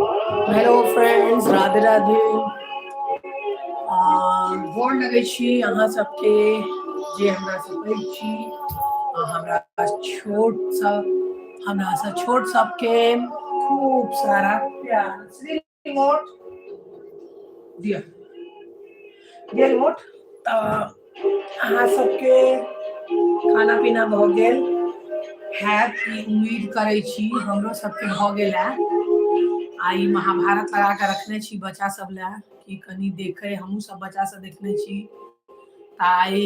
Hello friends, Radhe Radhe. गोर लगै छी अहाँ सबके जे हमरा से पैघ छी, आ हमरा छोट सब, हमरा से छोट सबके खूब सारा प्यार। श्री रिमोट दिअ, दिअ रिमोट। तऽ अहाँ सबके खाना पीना भऽ गेल हैत, ई उम्मीद करै छी। हमरो सबके भऽ गेल है। आ ई महाभारत लगा कऽ रखने छी बच्चा सब लए कि कनि देखै। हमहूँ सब बच्चा सब देखने छी, तऽ आइ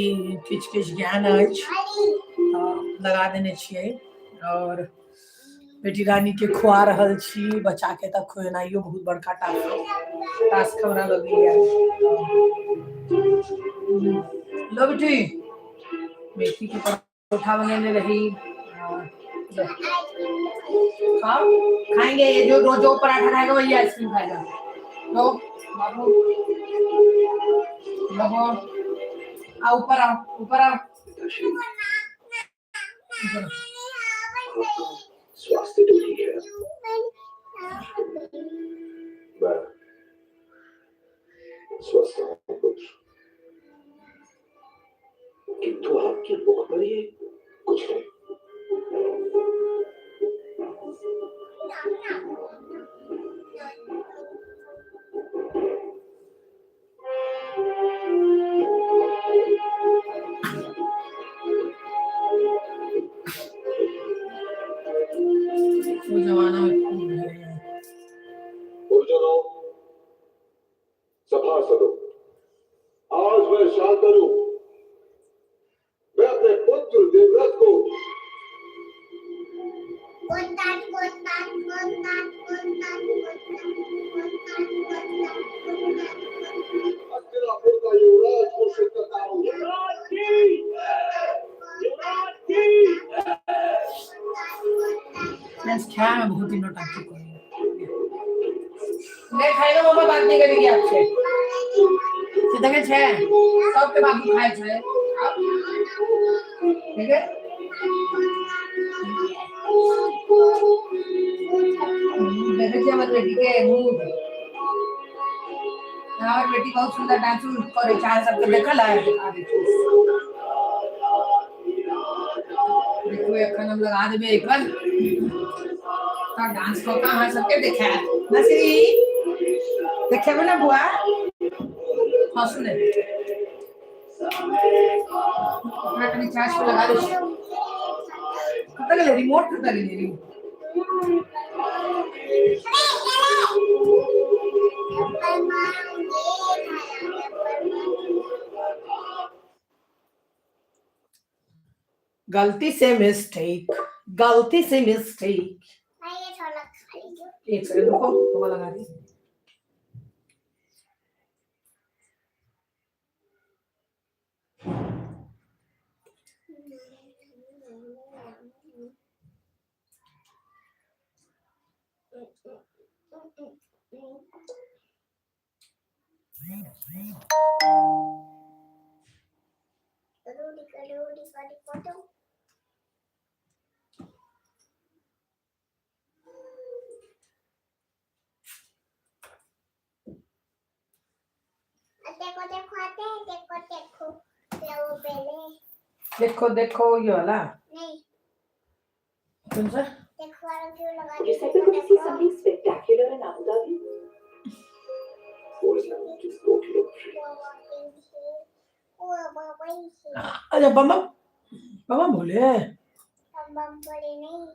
किछु किछु ज्ञान अछि तऽ लगा देने छियै। आओर बेटी रानी के खुआ रहल छी। बच्चा के तऽ खुएनाइयो बहुत बड़का टास्क टास्क हमरा लगैया। लो बेटी, मेथी के परोठा बनेने रही। खाओ, खाएंगे। ये जो जो जो पराठा खाएगा, वही आइसक्रीम खाएगा। लो बाबू, लो, आओ, ऊपर आओ, ऊपर आओ, ऊपर आओ। स्वास्थ्य तो ठीक है? मैं स्वस्थ हूँ पुत्र, किंतु आपके मुख पर ये कुछ नहीं। वो जमाना में खूब भेलै। गुरुजनों, सभासदों, आज मैं शांतनु, मैं अपने पुत्र देवव्रत को हस्तिनापुर का युवराज घोषित करता हूँ। फ्रेंड्स, खाय में बहुत ही नौटंकी करी। नहीं खाएगा मम्मा, बात नहीं करेगी आपसे। से देखे छे, सबके बाबू खाए छे। ठीक है, देखे छे हमर बेटी के मूड। हमर बेटी बहुत सुंदर डांस करे छै। अहाँ सबके देखल है? देखा दै छी। देखू, एखन हम लगा देबै एहिपर तऽ डांस कऽ कऽ अहाँ सबके देखायब। नसरी, देखेबै ने बुआ? हँ, सुने, ओकरा कनि चार्ज पर लगा दै छी। कतऽ गेलै रिमोट? कतऽ गेलै रिमोट? गलती से मिस्टेक, गलती से मिस्टेक। एक सेकंड रुको, तो लगा दी। देखो देखो, आते हैं, देखो देखो, लो पहले। देखो देखो, ये वाला। नहीं। कौन सा? देखो वाला क्यों लगा? Would you say we're going to see something spectacular in Abu Dhabi? Just go to your अच्छा, बम बम बम बोले। बम बोले नहीं,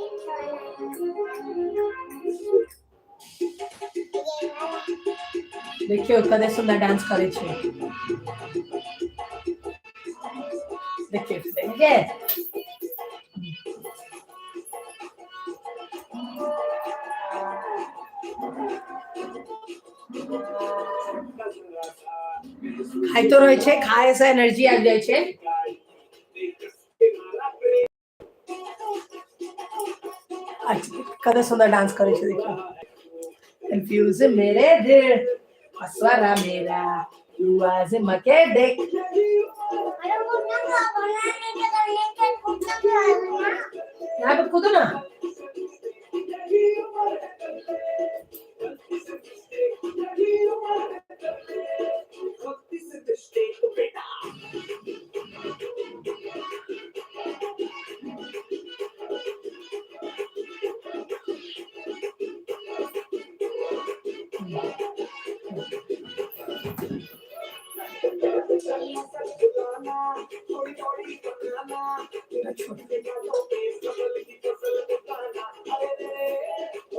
अच्छा वाला, ये वाला। देखियौ, कते सुंदर डांस करै छै। देखियौ, देखिए। खाइतो रहै छै, खाय से एनर्जी आबि जाइ छै। अच्छा, कते सुंदर डांस करै छै, देखियौ। कंफ्यूज मेरे दिल असवरा मेरा, तू आजमा के देख। अरे, वो ना बोलना नहीं तो लेके कुत्ता बोलना। यहाँ पे कूदो ना।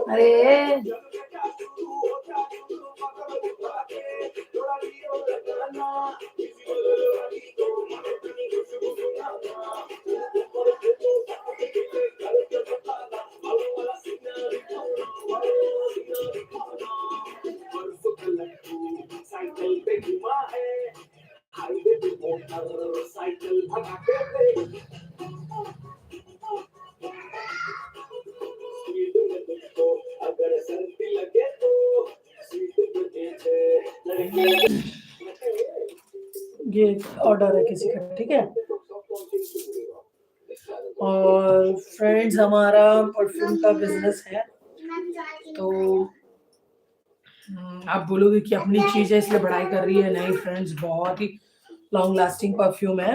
अरे साइकिल पे घुमा है, हाईवे पे मोटर साइकिल भगा के दे। स्पीड में तुमको अगर सर्दी लगे तो सीट पे पीछे लड़की। ये ऑर्डर है किसी का, ठीक है। और फ्रेंड्स हमारा परफ्यूम का बिजनेस है, तो आप बोलोगे कि अपनी चीज है इसलिए बढ़ाई कर रही है। नहीं फ्रेंड्स, बहुत ही लॉन्ग लास्टिंग परफ्यूम है।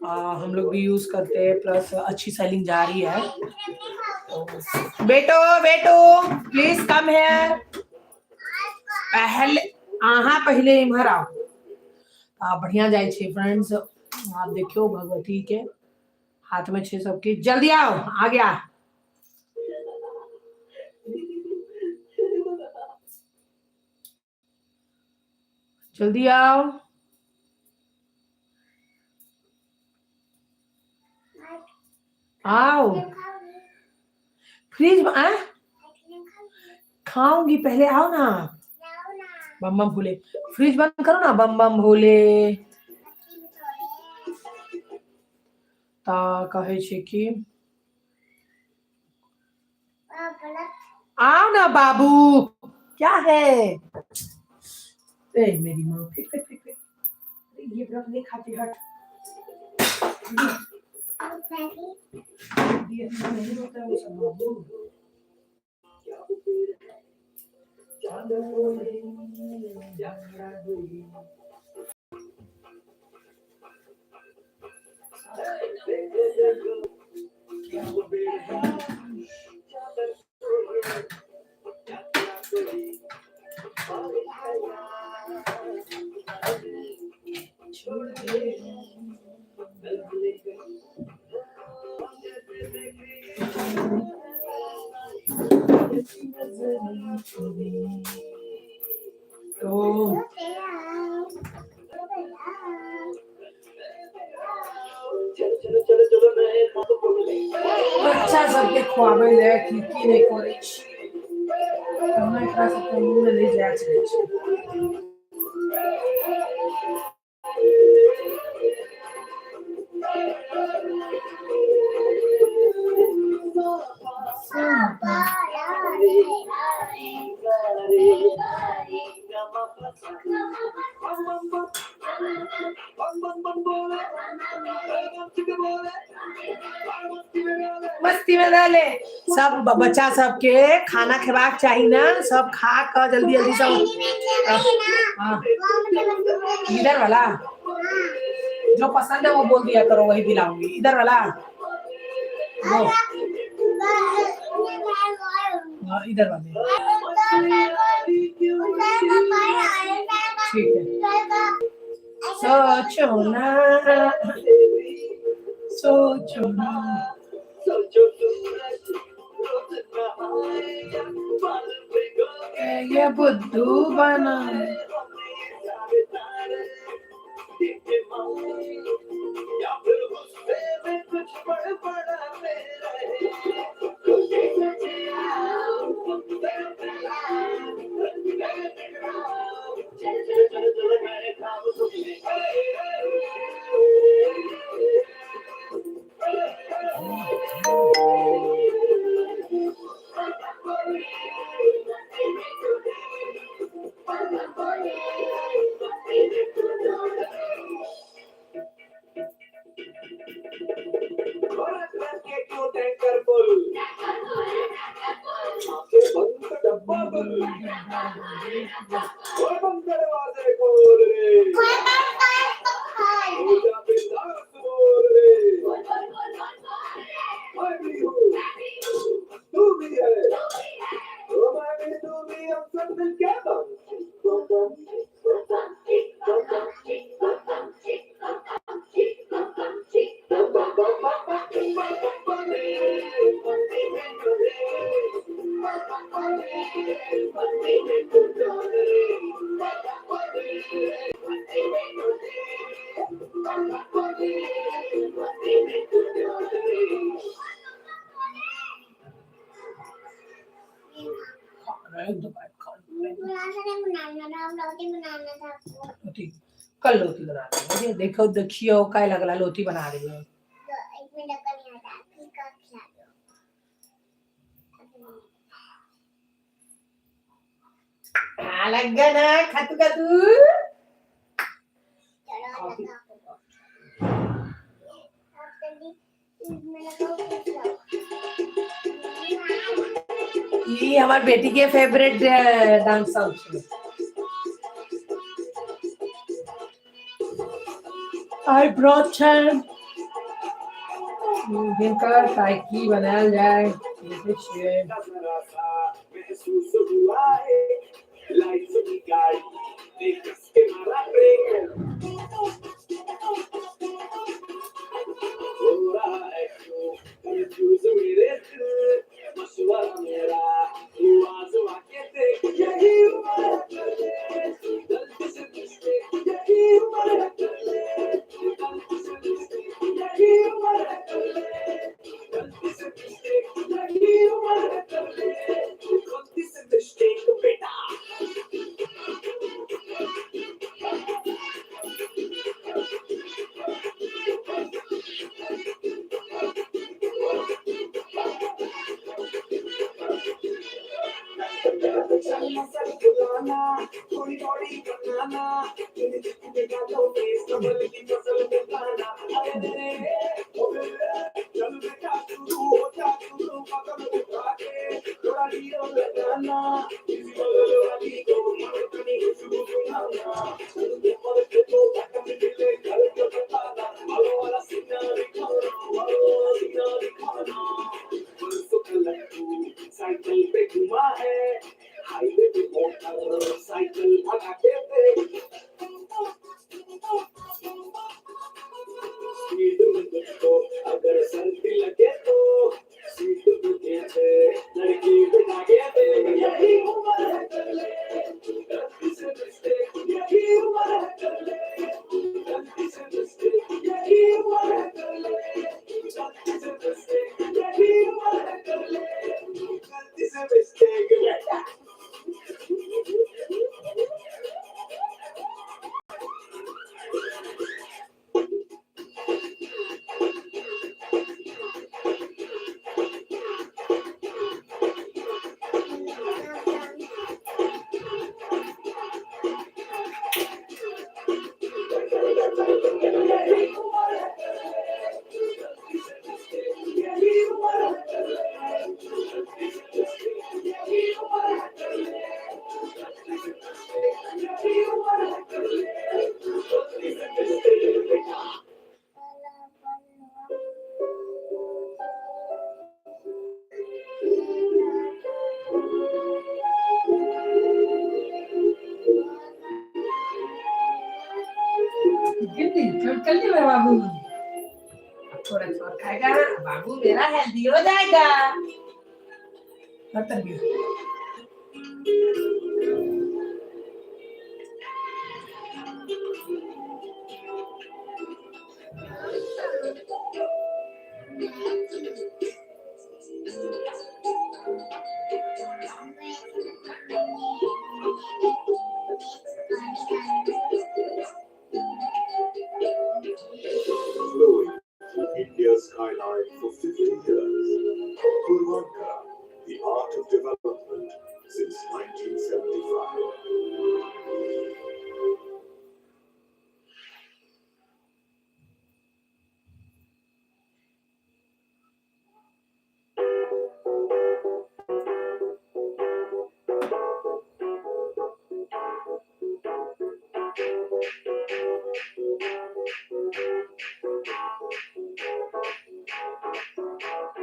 हम लोग भी यूज करते हैं, प्लस अच्छी सेलिंग जा रही है। तो बेटो बेटो प्लीज कम here, पहले अहाँ पहले इम्हर आओ। बढ़िया जाइ छै फ्रेंड्स। आप देखियो भगवती के हाथ में छे सबके, जल्दी आओ, आ गया। जल्दी आओ। आओ फ्रिज आ खाऊंगी, पहले आओ ना। बम बम भोले, फ्रिज बंद करो ना। बम बम भोले। ता कहै छै कि आओ ना बाबू, क्या है? ए मेरी माँ, फेंक फेंक फेंक फेंक। अरे ये ब्रश नहीं खाती, हट। ये नहीं होता है वो सब बाबू। तो बच्चा सबके खुआबै ले की की नहि करै छी, हमरा एकरा सबके मुँह में नहि जाय चाहै छै। मस्ती में रहले सब बच्चा सबके खाना खेबाक चाही ना, सब खा क जल्दी जल्दी सब। हाँ, इधर वाला जो पसंद है वो बोल दिया करो, वही दिलाऊंगी। इधर वाला वो, हाँ, इधर वाले ठीक है। सोचो ना, सोचो ना, ये बुद्धू बना। एक दो बार खा लो। बनाना था, रोटी बनाना था आपको। लोथी कल लोथी बना रही है। देखो देखियो काय लगला लोथी बना रही है। तो एक मिनट का नहीं आता, ठीक है, खिला दो। हाँ, लग गया ना खातू खातू। चलो काफी- लगाओ। आप जल्दी इसमें लगाओ, फिर लाओ। ये हमारे बेटी के फेवरेट डांस सॉन्ग है। आई व्रत छै जिनकर ताकि बनायल जाय, देखै छियै। जरा सा महसूस हुआ है लाइफ की गाड़ी ने कस के मारा ब्रेक। हो रहा है क्यों कंफ्यूज मेरे दिल, मशवरा मेरा तू आजमा के देख। यही उम्र है कर ले गलती से मिस्टेक, यही उम्र है कर ले गलती से मिस्टेक, यही उम्र है कर ले गलती से मिस्टेक, यही उम्र है कर ले गलती से मिस्टेक बेटा। चल बुलाना थोड़ी बॉडी बनाना, तेरे जिस्म का तो फेस कमल की फसल में गाना। अरे रे ओ बे, चल बेटा शुरू हो जा शुरू, कदम उठा के थोड़ा हीरो लगाना, किसी बगल वाली को मर्दनी खुशबू सुनाना, चल के मर के तो बटन मिले घर के बताना, वालों वाला सीना दिखाना, वालों वाला सीना दिखाना। परसों कल तू साइकिल पे घुमा है, हाईवे पे मोटर साइकिल भगा के देख। स्पीड में तुझको अगर सर्दी लगे तो सीट पे पीछे लड़की बिठा के देख। यही उम्र है कर ले गलती से मिस्टेक, यही उम्र है कर ले गलती से मिस्टेक, यही उम्र है कर ले गलती से मिस्टेक, यही उम्र है कर ले गलती से मिस्टेक बेटा। यही उम्र है कर ले गलती से मिस्टेक, यही उम्र है कर ले गलती से मिस्टेक, यही उम्र है कर ले गलती से मिस्टेक, यही उम्र है कर ले गलती से मिस्टेक बेटा। गिरती चल मेरा बाबू, अब थोड़ा और खाएगा बाबू, मेरा हेल्दी हो जाएगा। बर्तन भी Flowing through India's skyline for 50 years. Puravankara, the art of development since 1975.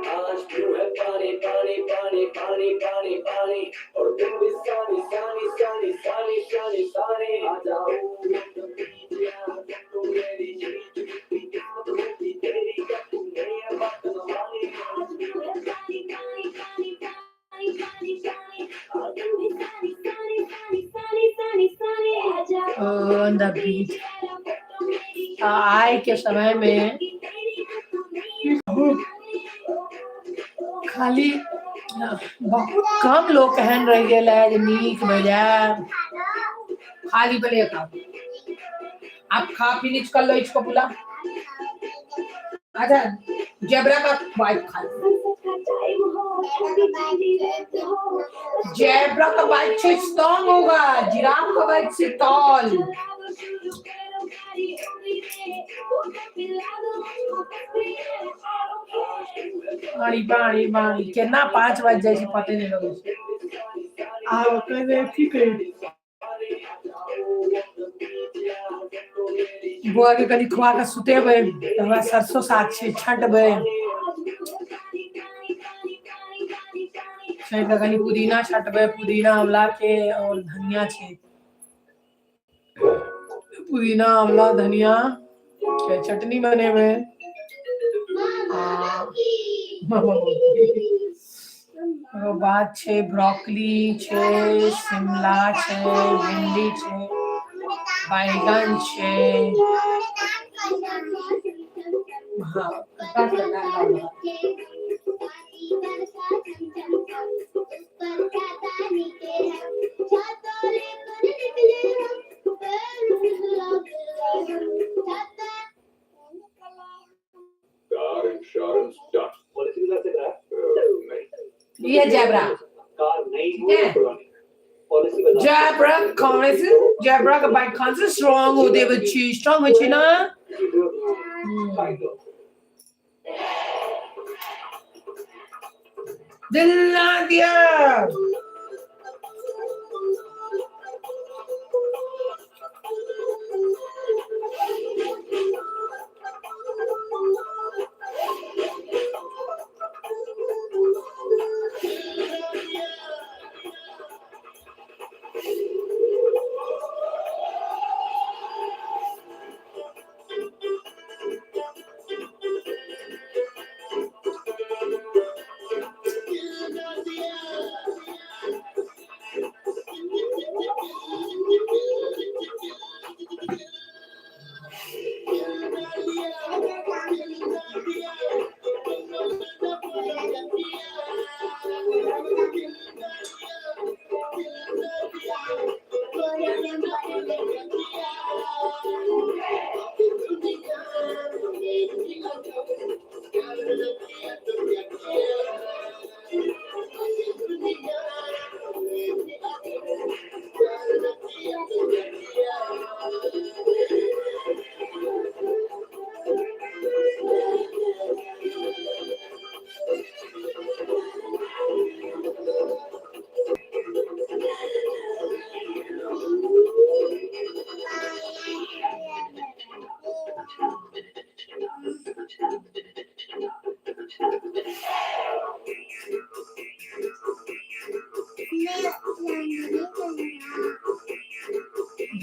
आज ब्लू है पानी पानी पानी पानी पानी पानी और तुम भी सानी सानी सानी सानी सानी सानी। आ जाओ तो मेरी किस्मत होती तेरी क्या तूने ये बात न मानी। आज ब्लू है पानी पानी पानी पानी पानी पानी और तुम भी सानी। On the beach. आइ के समय में खाली बहुत कम लोग एहन रहि गेल है जे नीक बेजाय खाली पहले खाओ। आप खा फिनिश कर लो इसको बोला। अच्छा जेब्रा का बाइट खा लो। जेब्रा का बाइट से स्ट्रांग होगा, जिराफ का बाइट से टॉल। पानी पानी पानी केना 5 बज जाइ छै पते नहि लगै छै। आब कने की करी, बौआ के कनि खुआ कऽ सुतेबै, तकर बाद सरसों साग छै छाँटबै, छाँटि कऽ कनि पुदीना छाँटबै, पुदीना आंवला के और धनिया छै, पुदीना आंवला धनिया के चटनी बनेबै। आ ओकर बाद छै ब्रोकली छै, शिमला छै, भिंडी छै, बैगन छै। हाँ Car insurance done. Policy भी ला सक रहा है। नहीं। ये जेब्रा। कार नई हो ठीक है। या पुरानी, पॉलिसी बता। जेब्रा कौन से जेब्रा का बाइट कौन से स्ट्रांग होते हैं बच्चे, स्ट्रांग बच्चे ना। दिल ना दिया।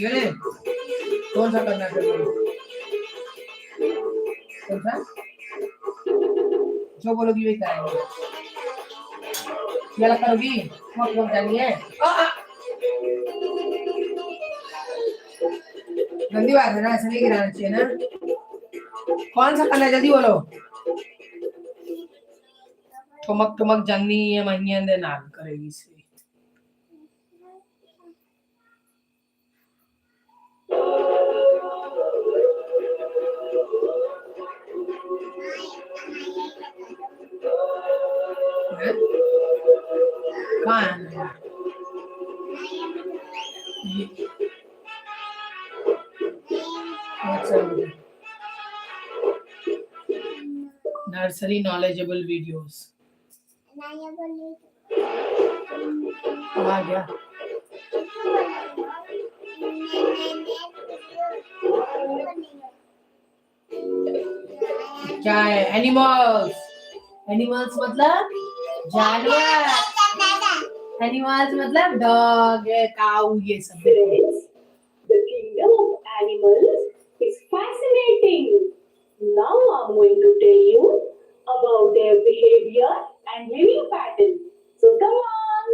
ये कौन सा करना है बोलो, कौन सा जो बोलोगी वही कराएंगे। ये करोगी मत जानी है। गंदी बात है ना, ऐसे नहीं गिराना चाहिए ना। कौन सा करना है जल्दी बोलो। ठुमक ठुमक जानी है महीने दे नाल करेगी से। कहाँ है नर्सरी नॉलेजेबल वीडियोस आ गया। क्या है? एनिमल्स। एनिमल्स मतलब जानवर, एनिमल्स मतलब डॉग, काऊ, ये सब। The kingdom of animals is fascinating. Now I'm going to tell you about their behavior and living pattern. So come on.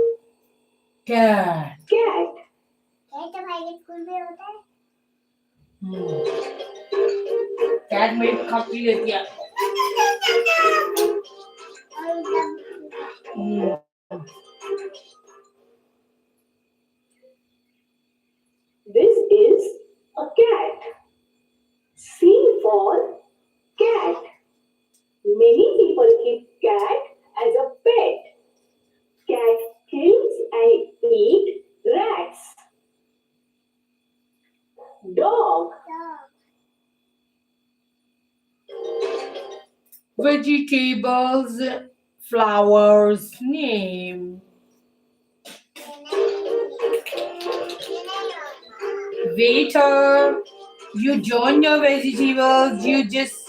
Cat. Cat. cat हमारे school में होता है। कैट मेरी खा पी लेती है। हम्म। This is a cat. C for cat. Many people keep cat as a pet. Cat kills and eat rats. Dog. Vegetables, flowers, name. Waiter, you join your vegetables, you just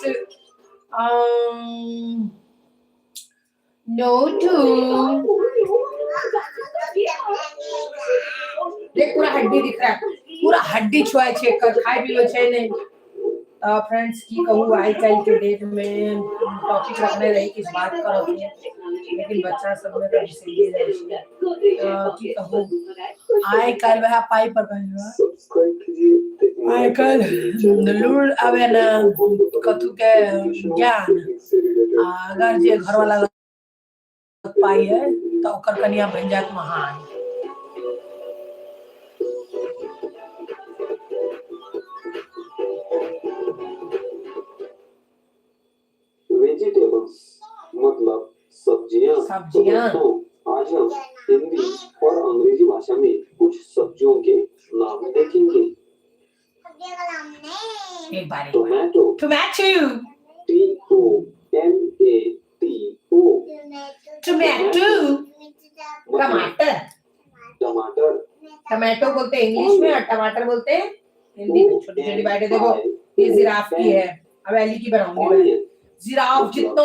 no to देख पूरा हड्डी दिख रहा है, पूरा हड्डी छुआय छै एकर, खाय पीबै छै नहि। तऽ फ्रेंड्स की कहू, आइ काल्हि के डेट में टॉपिक रखने रही किछु बात करऽ के, लेकिन बच्चा सब में तऽ बिसरिये जाइ छियै। तऽ की कहू, आइ काल्हि वएह पाइ पर बनि सब्सक्राइब कीजिए। आइ काल्हि लूर आबे ने कथू के ज्ञान, आ अगर जे घरवाला लग पाइ है तऽ ओकर कनिया बनि जायत महान। वेजिटेबल्स मतलब सब्जियां। तो सब्जियां। दोस्तों, आज हम हिंदी और अंग्रेजी भाषा में कुछ सब्जियों के नाम देखेंगे। एक बार एक बार। Tomato. Tomato. T O M A T O. Tomato. मतलब टमाटर। टमाटर। टमाटो बोलते हैं इंग्लिश में और टमाटर बोलते हैं हिंदी में। छोटी छोटी बाइटें देखो, ये जिराफ की है, अब एली की बनाऊंगी मैं। ऑनियन। जिराफ जितना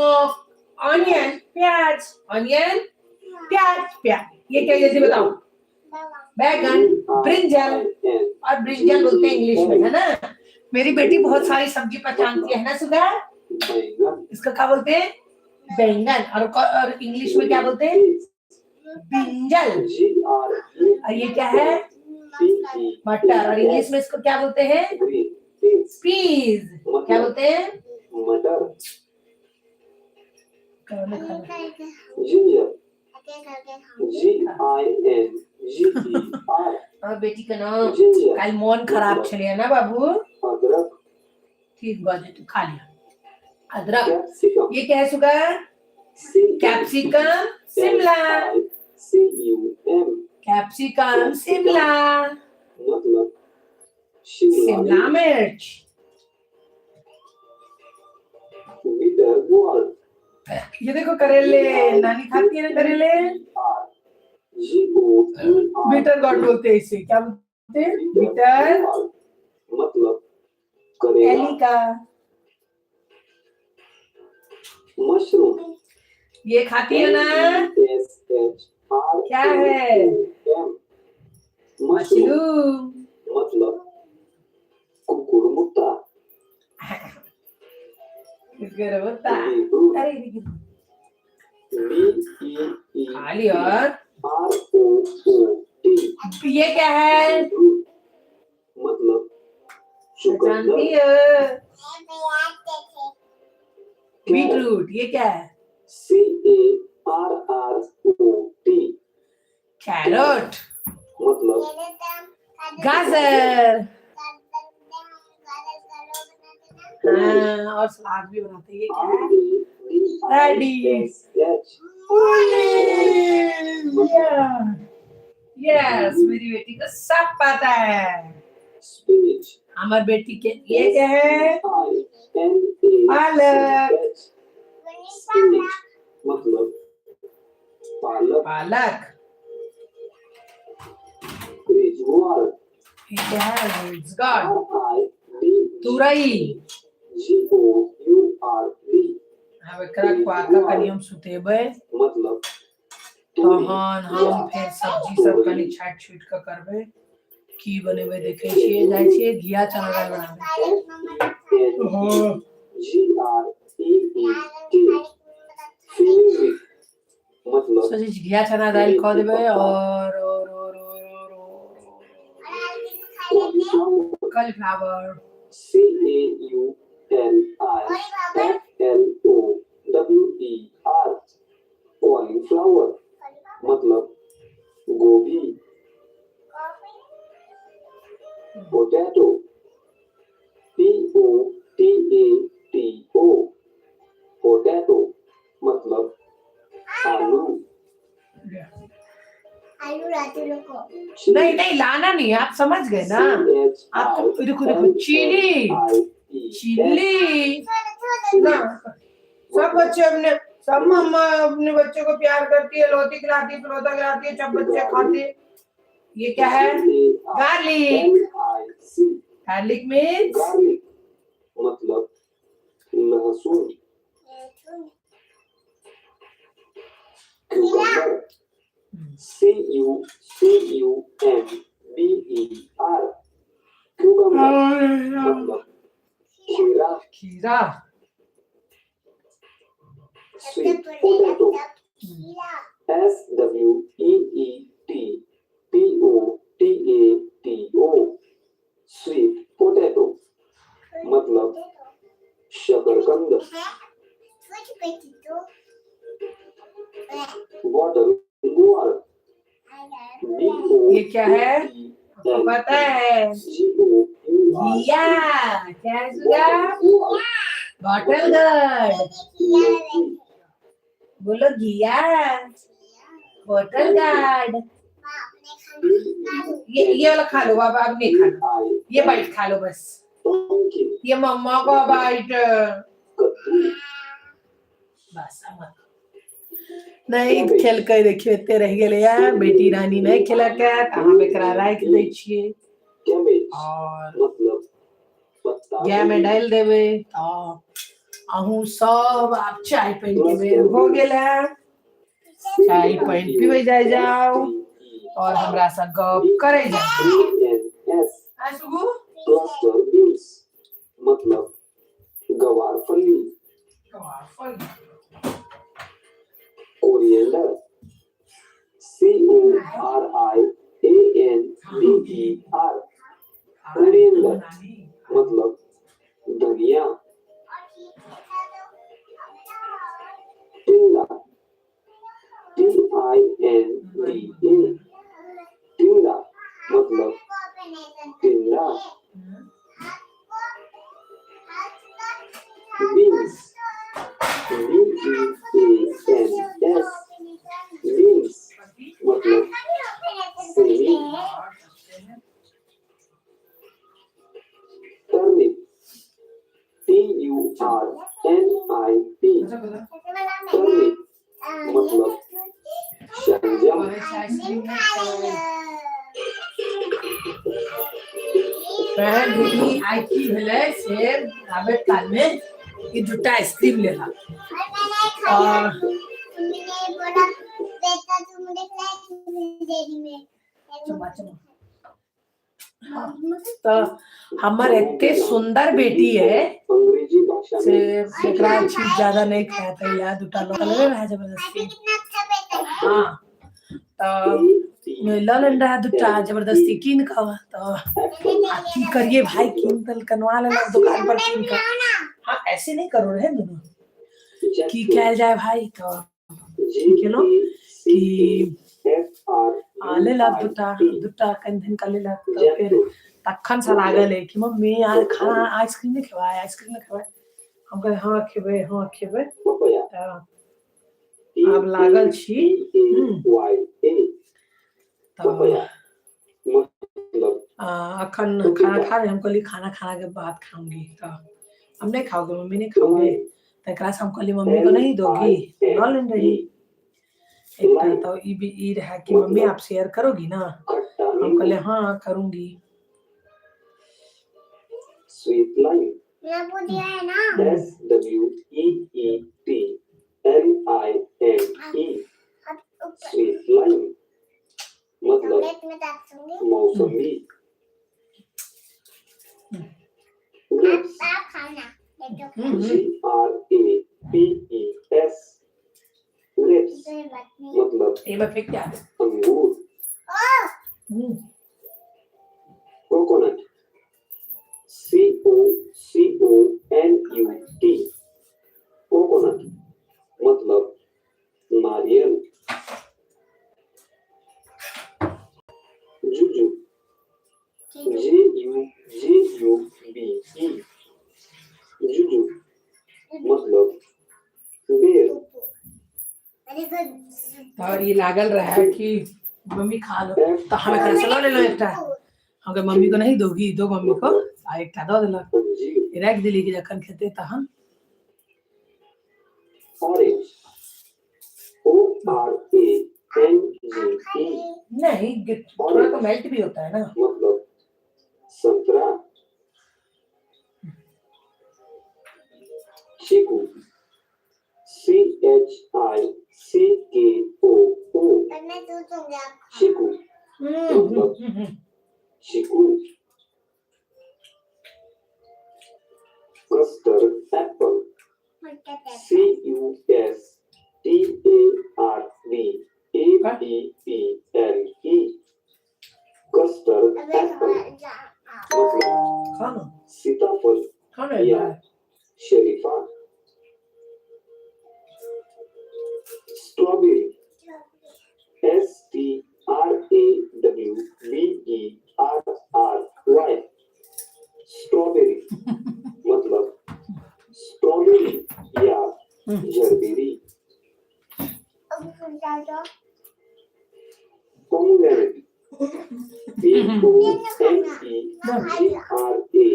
ऑनियन, प्याज, ऑनियन, प्याज, प्याज। ये क्या, जल्दी बताओ। बैगन, ब्रिंजल। और ब्रिंजल बोलते हैं इंग्लिश में, है ना? मेरी बेटी बहुत सारी सब्जी पहचानती है ना सुधा? बैंगन। इसका क्या बोलते हैं? बैंगन। और इंग्लिश में क्या बोलते हैं? ब्रिंजल। जी आर ई और ये क्या है? P E. मटर। और इंग्लिश में इसको क्या बोलते हैं? Green peas. पीज। क्या मतलब बोलते हैं? मटर। खाना खाना। Ginger, G I N G E R. और बेटी का नाम जिंजर। कल मोन खराब छले ना बाबू? अदरक। ठीक भऽ जेतौ, खा लिया अदरक। कैप्सिकम। ये क्या है सुगा? C capsicum, Shimla. C U M. Capsicum, Shimla. मतलब शिमला। शिमला मिर्च। Bitter gourd. ये देखो करेले, नानी खाती है ना करेले? R G O U R. Bitter gourd बोलते हैं इसे। क्या बोलते हैं? बिटर। मतलब करेला। एली का। मशरूम। ये खाती है ना? एस एच आर क्या है? एम। मशरूम। मशरूम। मतलब कुकुरमुत्ता। कुकुरमुत्ता। बीटरूट। अरे ये गिर- बी ई ई खा लिया। R O O T. ये क्या है? बीटरूट मतलब पहचानती चुकंदर। है? बीटरूट। ये क्या है? C A R R O T. Carrot. मतलब गाजर। हाँ, और सलाद भी बनाते हैं। ये क्या है? Ready. H. Yes, मेरी बेटी को सब पता है। स्पिनच। हमार बेटी के ये क्या है? I N A palak. H. Spinach मतलब पालक। पालक। ब्रिजवाल। ये क्या है? It's God. Are I D तुरई। Ji O you R D. आब एकरा खुआ कऽ कनि हम सुतेबै, मतलब तोरी। तहन हम फेर सब्जी सब कनि छाटि छुटि कऽ करबै। की बनेबै देखै छियै, जाइ छियै घिया चना दालि बनाबै। एन हाँ। जी आर ई ई टी। फिल्मी मतलब सोचै छी घिया चना दालि कऽ देबै और और और और और cauliflower. Cauliflower. C A U L I F L O W E R, cauliflower मतलब गोभी। Potato, P O T A T O, potato मतलब आलू। आलू राजू लोग को। नहीं नहीं, लाना नहीं, आप समझ गए ना। आपको रुको रुको, चिली चिली ना, सब बच्चे अपने, सब मम्मा अपने बच्चे को प्यार करती है, लौती खिलाती है, परोठा खिलाती है, सब बच्चे खाते हैं। ये क्या है? गार्लिक। गार्लिक मीन्स गार्लिक मतलब लहसुन। Cucumber, C U C U M B E R, cucumber मतलब खीरा। खीरा। Sweet potato, S W E E T P O T A T O, sweet potato मतलब शकरकंद। बॉटल गुआर, बी ओ ये क्या है? आपको पता है, जी ओ you are, घिया। क्या है सुगा? Bottle gourd. बोलो घिया, बॉटल गार्ड। ये वाला खा लो बाबा, अब नहीं खाना, ये बाइट खा लो बस, ये मम्मा का बाइट बस। हम नहीं खेलकै, देखियो एते रहि गेलैया, बेटी रानी नहीं खेलकै तऽ हम एकरा राखि दै छियै और गाय में डालि देबै। तऽ अहूँ सब आब चाय पानि के बेर हो गेल है, चाय पानि पीबै जाय जाउ और हमरा से गप करै जाउ। आ सुगु क्लस्टर बीन्स मतलब गवार फली। Coriander, C O R I A N D E R, coriander मतलब धनिया। टिंडा, T I N D A, टिंडा मतलब टिंडा। Beans, B E A N S, beans मतलब semi. Turnip, T U R N I P, turnip मतलब शलजम। Friend, आइ की भेलै से आबैत काल में ई दूटा आइसक्रीम लेलक और चुम्मा चुम्मा। तऽ हमर एते सुंदर बेटी है अंग्रेजी भाषा से में एकरा चीज ज्यादा नहीं खाया तैला दूटा लऽ लेने रहे जबरदस्ती। हाँ, तऽ लऽ लेने रहे दूटा जबरदस्ती कीन कऽ। तऽ आ की करिए भाई, कीन तऽ कनवा लेलक दुकान पर कीन कऽ। हाँ, ऐसे नहीं करो रहे दोनों, की कयल जाय भाई। तऽ की केलहुँ कि लेलक दूटा, दूटा कनि दिन का लेलक। तऽ फेर तखन से लागल है कि मम्मी यार खाना आइसक्रीम नहीं खेबै, आइसक्रीम नहीं खेबै। हम कहलियै हाँ खेबै, हाँ खेबै। तऽ आब लागल छी। तऽ अखन खाना खा रहे, हम कहलियै खाना खाना के बाद खाऊंगी। तऽ हम नहीं खाओगे मम्मी, नहीं खाओगे। तऽ एकरा से हम कहलियै मम्मी को नहीं दोगी, लऽ लेने रही एकटा। तऽ ई भी ई रहे कि मम्मी आप शेयर करोगी ना, हम कहलियै हाँ करूंगी। Sweet lime, S W E E T L I M E, sweet lime मतलब मौसमी। Grapes, G R A P E S, grapes मतलब एहिमे फेंक दिया। अंगूर। Coconut, C O और ई लागल रहे कि मम्मी खा लो, तऽ हम एकरा से लऽ लेलहुँ एकटा। हम कहलियै मम्मी को नहीं दोगी, दो मम्मी को, आ एकटा दऽ देलक। अंजीर। राखि देली कि जखन खेतै तहन। Orange, O R A N G E। नहीं, थोड़ा तो मेल्ट भी होता है ना। मतलब संतरा। चीकू, C H I C K O O। मैं दूध दूंगा। चीकू हम्म हम्म, चीकू। Custard apple, C U S T A R D A P P L E। Custard apple मतलब खा ना। सीताफल खा ना एक या बार। शरीफा। Strawberry, S T R A W B E R R Y। Strawberry मतलब स्ट्रॉबेरी या जरबेरी। Pomegranate, P O M E G R A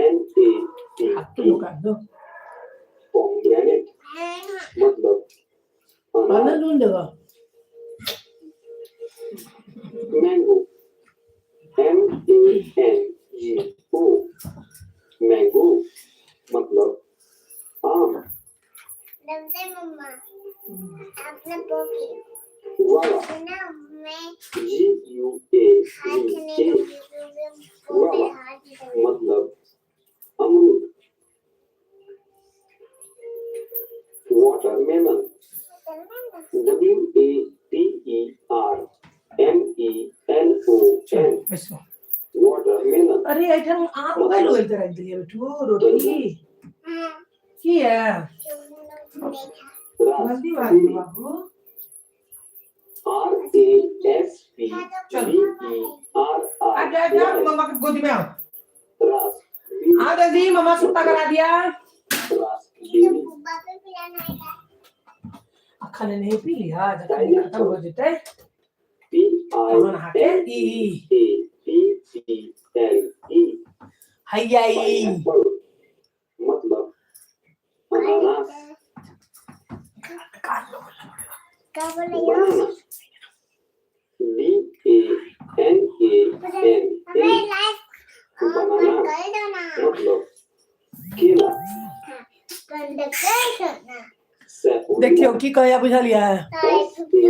N A T हाथ तो E। काट दो। Pomegranate मतलब खाना अनार। दून देगा। Mango, M A N G O। Mango मतलब आम। मम्मा आपने पोकी गुआवा, ना मैं जी यू ए हाथ वी नहीं ए। दूंगी क्योंकि वो गुआवा हाथ दूंगी। मतलब अमरूद। Watermelon, W A T E R M E L O N। बैसो। वाटरमेलन अरे, एहिठाम आम उगल उगल के राखि देलियै बेटू रोटी। हाँ। किया? जल्दी भाग रास्पबेरी, बाबू। R A S P B E R आ R जा जा, Y। मम्मा की गोदी में आओ। रास्पबेरी। आ जल्दी, मम्मा सुट्टा करा दिया। रास्पबेरी। अखन नहीं पी लिया, जखन खत्म हो जेतै पी तहन आई अहाँके N E A P P L E. हैया ई। पाइनएप्पल मतलब अनानास। काट लो। Banana, B A N A N A। Banana मतलब केला। सैपोडिला, देखियौ की कहैया, बुझलियै? एस ए पी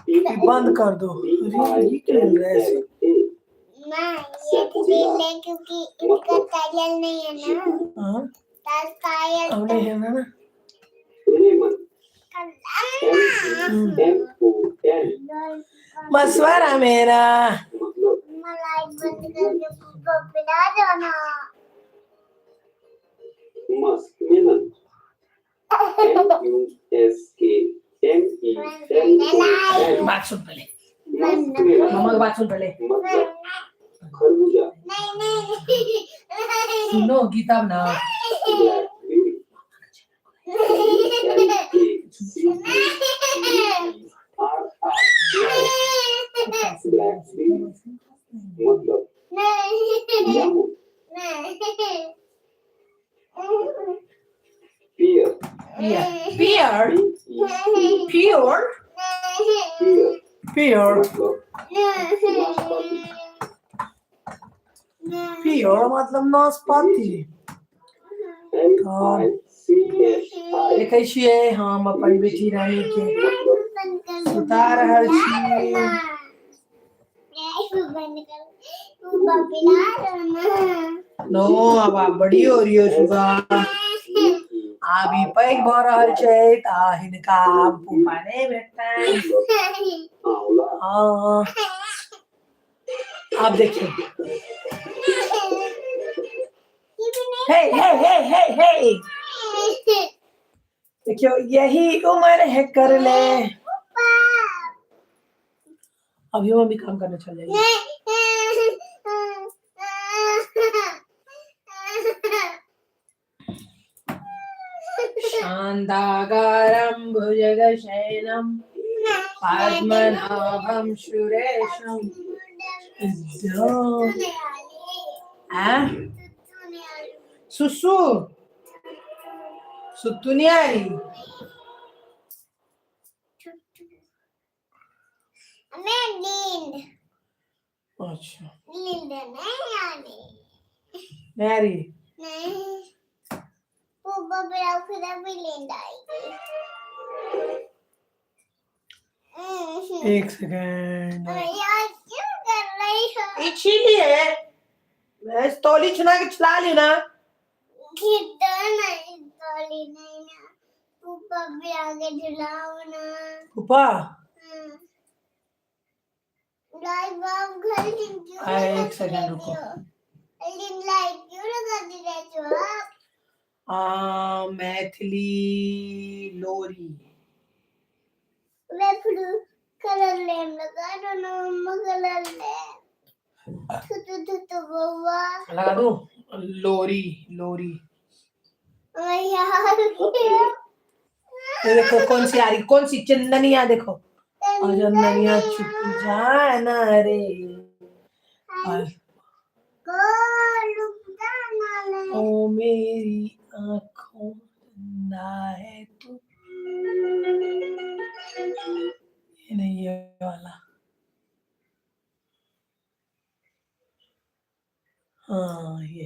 ई बंद कर दो। डी अरे, आई ई की एल भेल रहै एल से? ए। क्योंकि इनका टायल नहीं है ना। चीकू। हाँ। टायल। हमने है ना। Lemon, L E M O N। मशवरा मेरा। मतलब मलाई बंद करके पिला दो ना। Musk melon, M U S K M E L O N। बात सुन पहले। मस्क मेलन मम्मा की बात सुन पहले। मतलब खरबूजा। नहीं नहीं। सुनो गीता ना। Blackberry, L A C K B E R R Y। Blackberry मतलब जामुन। पियर। पियर। P E pure. पियर। पियर। मतलब नाशपाती। पियर मतलब नाशपाती। L I C H I. देखै छियै, हम अपन बेटी रानी के सुता रहल छी। नो, आब आब बड़ी हो रही हो सुगा। आब ई पैघ भऽ रहल छै तऽ हिनका आब फूफा नहि भेटतनि। आंवला। हाँ, आब देखियौ। हे हे हे हे हे, देखियो, यही उम्र है, कर ले। अभी मम्मी काम करने चल जाएगी। शान्ताकारं भुजगशयनं पद्मनाभं सुरेशं आ सुसु सुत्तू नहीं आ रही। हमें नींद अच्छा नींद नहीं आ रही। नहीं आ रही। नहीं, पुप्पा मेरा खुदा भी नींद आएगी। एक सेकेंड। यार क्यों कर रही हो? इसीलिए मैं तौली छुना के चला ली ना। खिदो नहीं, तोली नहीं ना, पुप्पा भी आगे झुलाओ ना। फूफा। लाइट बल्ब घर क्यों अरे, एक लगाती सेकंड रहती रुको। हो? लेकिन लाइट क्यों लगाती रहती हो आप? मैथिली लोरी। मैं फ्लू कलर लैम लगा दो ना मम्मा, कलर लैम थुतु थुतु बउआ। लगा दूं लोरी लोरी। मैं यार ये देखो कौन सी आ रही, कौन सी चंदनिया देखो। और चंदनिया छुप जाना रे और को रुक जाना ले। ओ मेरी आंखों चंदा है तू। ये नहीं, ये वाला। हाँ ये।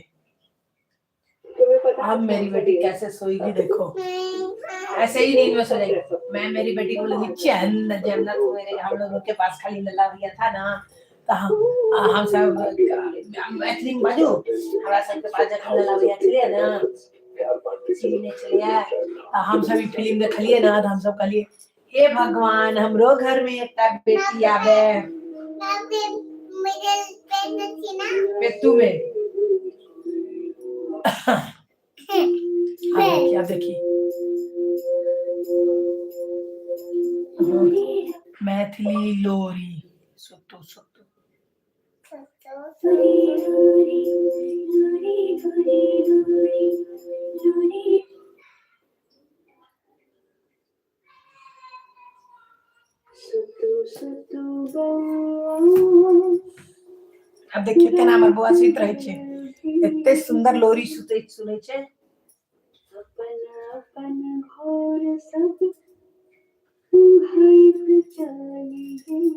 तुम्हें पता अब मेरी बेटी कैसे सोएगी देखो, ऐसे ही नींद में सो जाएगी। मैं मेरी बेटी को बोलूंगी चंद जन्नत मेरे, हम लोगों के पास खाली लल्ला भैया था ना, तो हम सब मैथिली में बाजू, हमरा सबके पास जखन लल्ला भैया छलियै ना, सीने छलियै, तो हम सब ई फिल्म देखलियै ना, तो हम सब कहलियै हे भगवान हमरो घर में एकटा बेटी आवे। मैं फिर मेरे पेट थी ना। पेटू में। अब देखिए, अब देखिए मैथिली लोरी सुतु सुतु। अब देखिए केना हमर बौआ सुति रहै छै, एते सुंदर लोरी सुतै सुनै छै। अपन अपन घर सब घाइत चली गेल।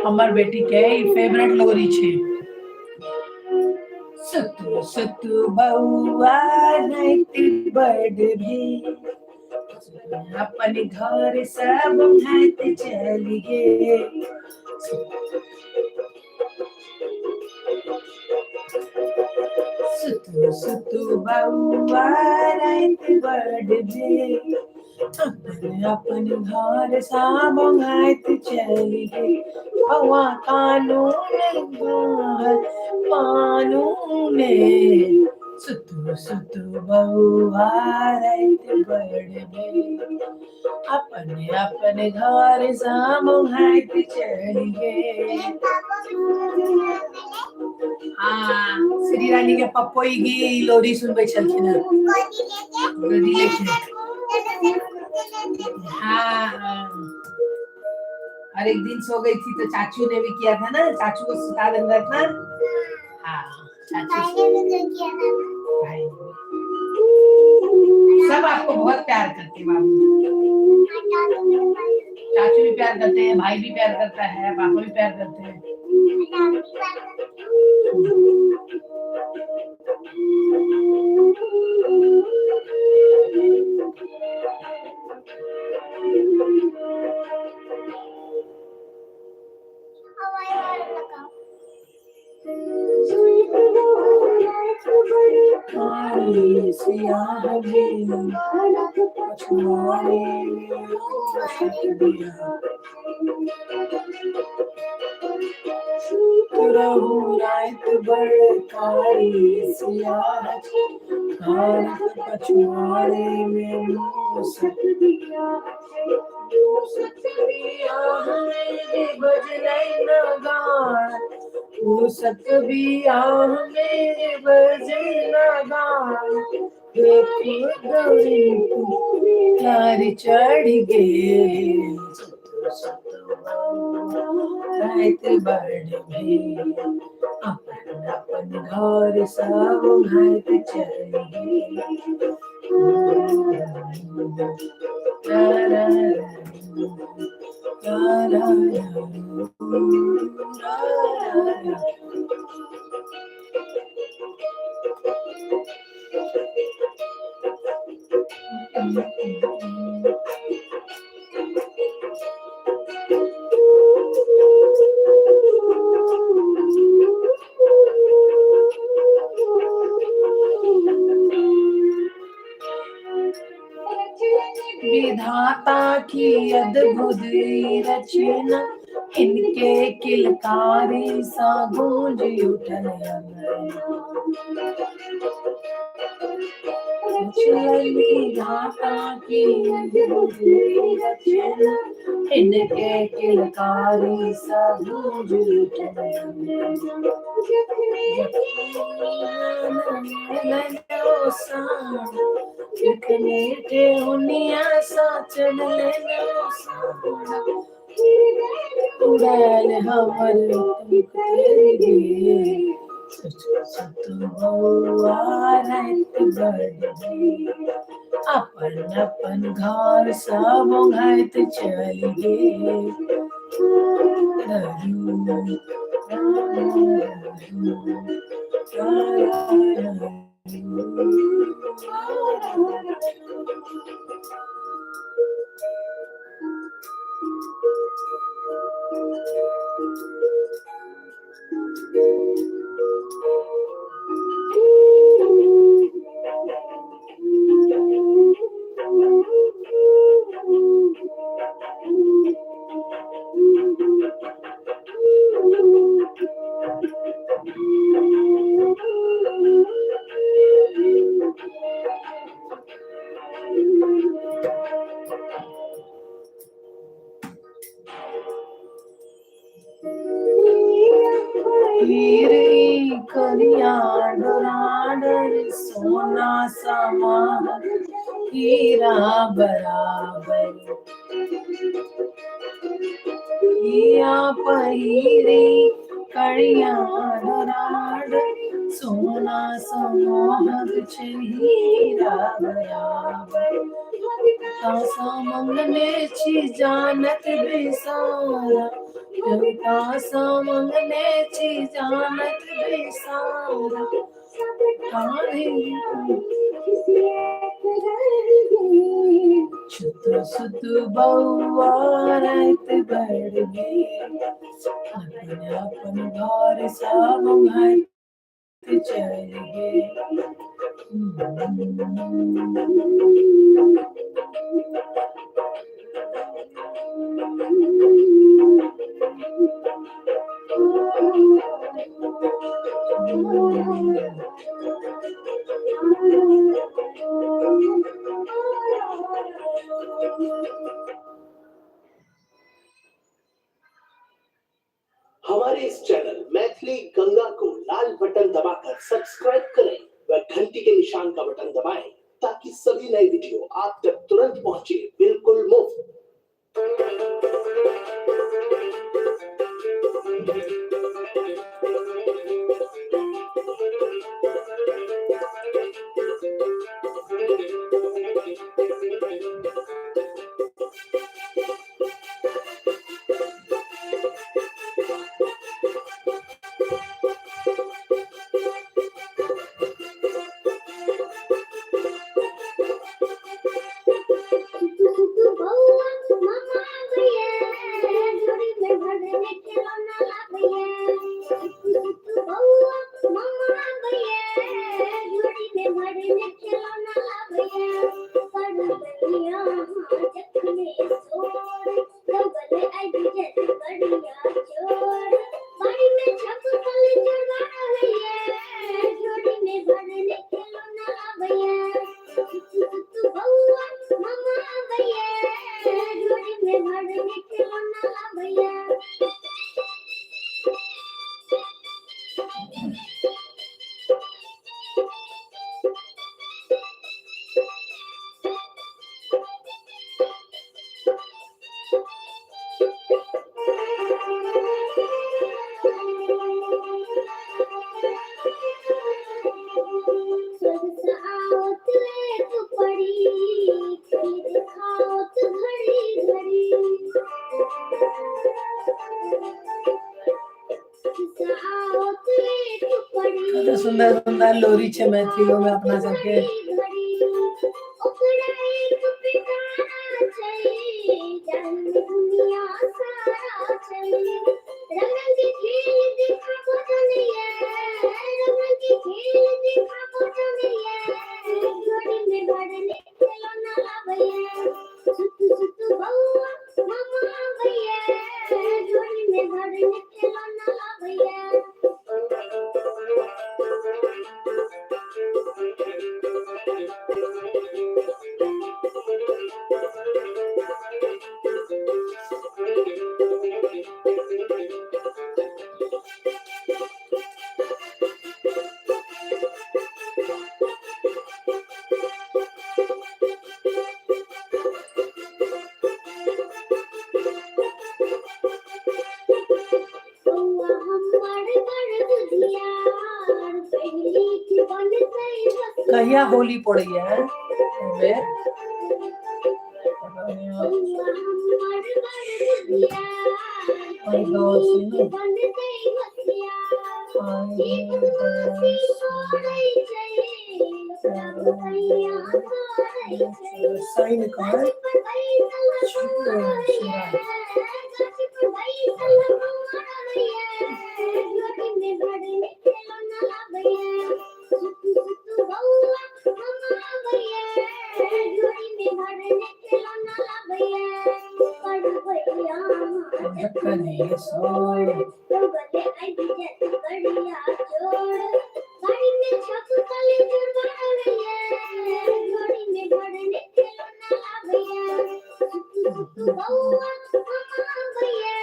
हमर बेटी के ई फेवरेट लोरी छै। सुतु सुतु बौआ राति बड भेल, अपन घर सब भात चलि गेल। सुतु सुतु बौआ राति बड भेल, अपन अपन घर सब भात चलि गेल। बौआ कानून घर कानून, सुतु सुतु बौआ राति बड भेल, अपन अपन घर सब भात चलि गेल। हाँ, श्री रानी के पप्पो ई लोरी सुनबै छलखिन हँ। गोदी लेके। हाँ हाँ, और एक दिन सो गई थी तो चाचू ने भी किया था ना, चाचू को सुता देना था। हाँ चाचू भाई ने भी तो किया था ना। भाई ने भी। सब आपको बहुत प्यार करते हैं बाबू। चाचू भी प्यार करते हैं, भाई भी प्यार करता है, पापा भी प्यार करते हैं। हवाई वाला लगाओ। काली सियाह भेल पछुआरे में। रहू राति बड़ कारी सियाह घरक पछुआड़े में मूसक बियाह में बजलै नगाड़ा, मूसक बियाह में बजै नगाड़ा, तार चढ़ गेल। राति बड़ भेल, अपन अपन घर सब घाइत चलि गेल। रा रा रा रा रा रा। विधाता की अद्भुत रचना, इनके किलकारी सा गूंज उठल विधाता की अद्भुत रचना, इनके किलकारी सा गूंज उठल। जखने ठेहुनिया सा चढ़ले उड़ैल हमर उतरि गेल। सुत बौआ राति बड़ भेल, अपन अपन घर सब ओंघाइत चलि गेल। हीर करिया डोराडर सोना समा हीरा बराबर, हिया पहिरे करिया डोराडर सोना समोहक छै हीरा बराबर। सा मंगने छी जानत बेसारा, कविता सा मंगने छी जानत बेसारा, सुत सुत बौआ राति बड़ भेल, अपन अपन घर सब ओंघाइत चलि गेल। हमारे इस चैनल मैथिली गंगा को लाल बटन दबाकर सब्सक्राइब करें व घंटी के निशान का बटन दबाएं ताकि सभी नए वीडियो आप तक तुरंत पहुंचे बिल्कुल मुफ्त। सुत सुत बौआ स्वर्ग आओत एक परी, खेल दिखाओत घड़ी घड़ी। स्वर्ग आओत एक परी, कते सुंदर सुंदर लोरी छै मैथिलो में अपना सबके। ओकरा एक पिटारा छै, जाहिमे दुनिया सारा छै। रंग रंग के खेल देखाबो जनैया, रंग रंग के खेल देखाबो जनैया। झोरी में भरले खिलौना लाबैया, सुत सुत बौआ मामा आबैया। झोरी में भरले खिलौना लाबैया। बौआ हमर बड़ बुधियार, पढ़ि लिख बनतै होशियार। कहिया होली पड़ैया एहिबेर? बौआ हमर बड़ बुधियार, आइ पढ़ि 10 लिख ने। बनतै होशियार। आइ जे बदमाशी 10 करै छै, ओकरा भुतैया धरै छै। शनि कऽ गाछ पर बैसल बौआ रहैया, गाछ पर बैसल बौआ रहैया। झोरी में भरले खिलौना लाबैया, सुत सुत बौआ मामा आबैया। झोरी में भरले खिलौना लाबैया। पढ़बै अहाँ जखने सोर दौड़ले आबि जायत गड़िया चोर। गाड़ी में छपकल चोरबा रहैया, झोरी में भरले खिलौना लाबैया। सुत सुत बौआ मामा आबैया,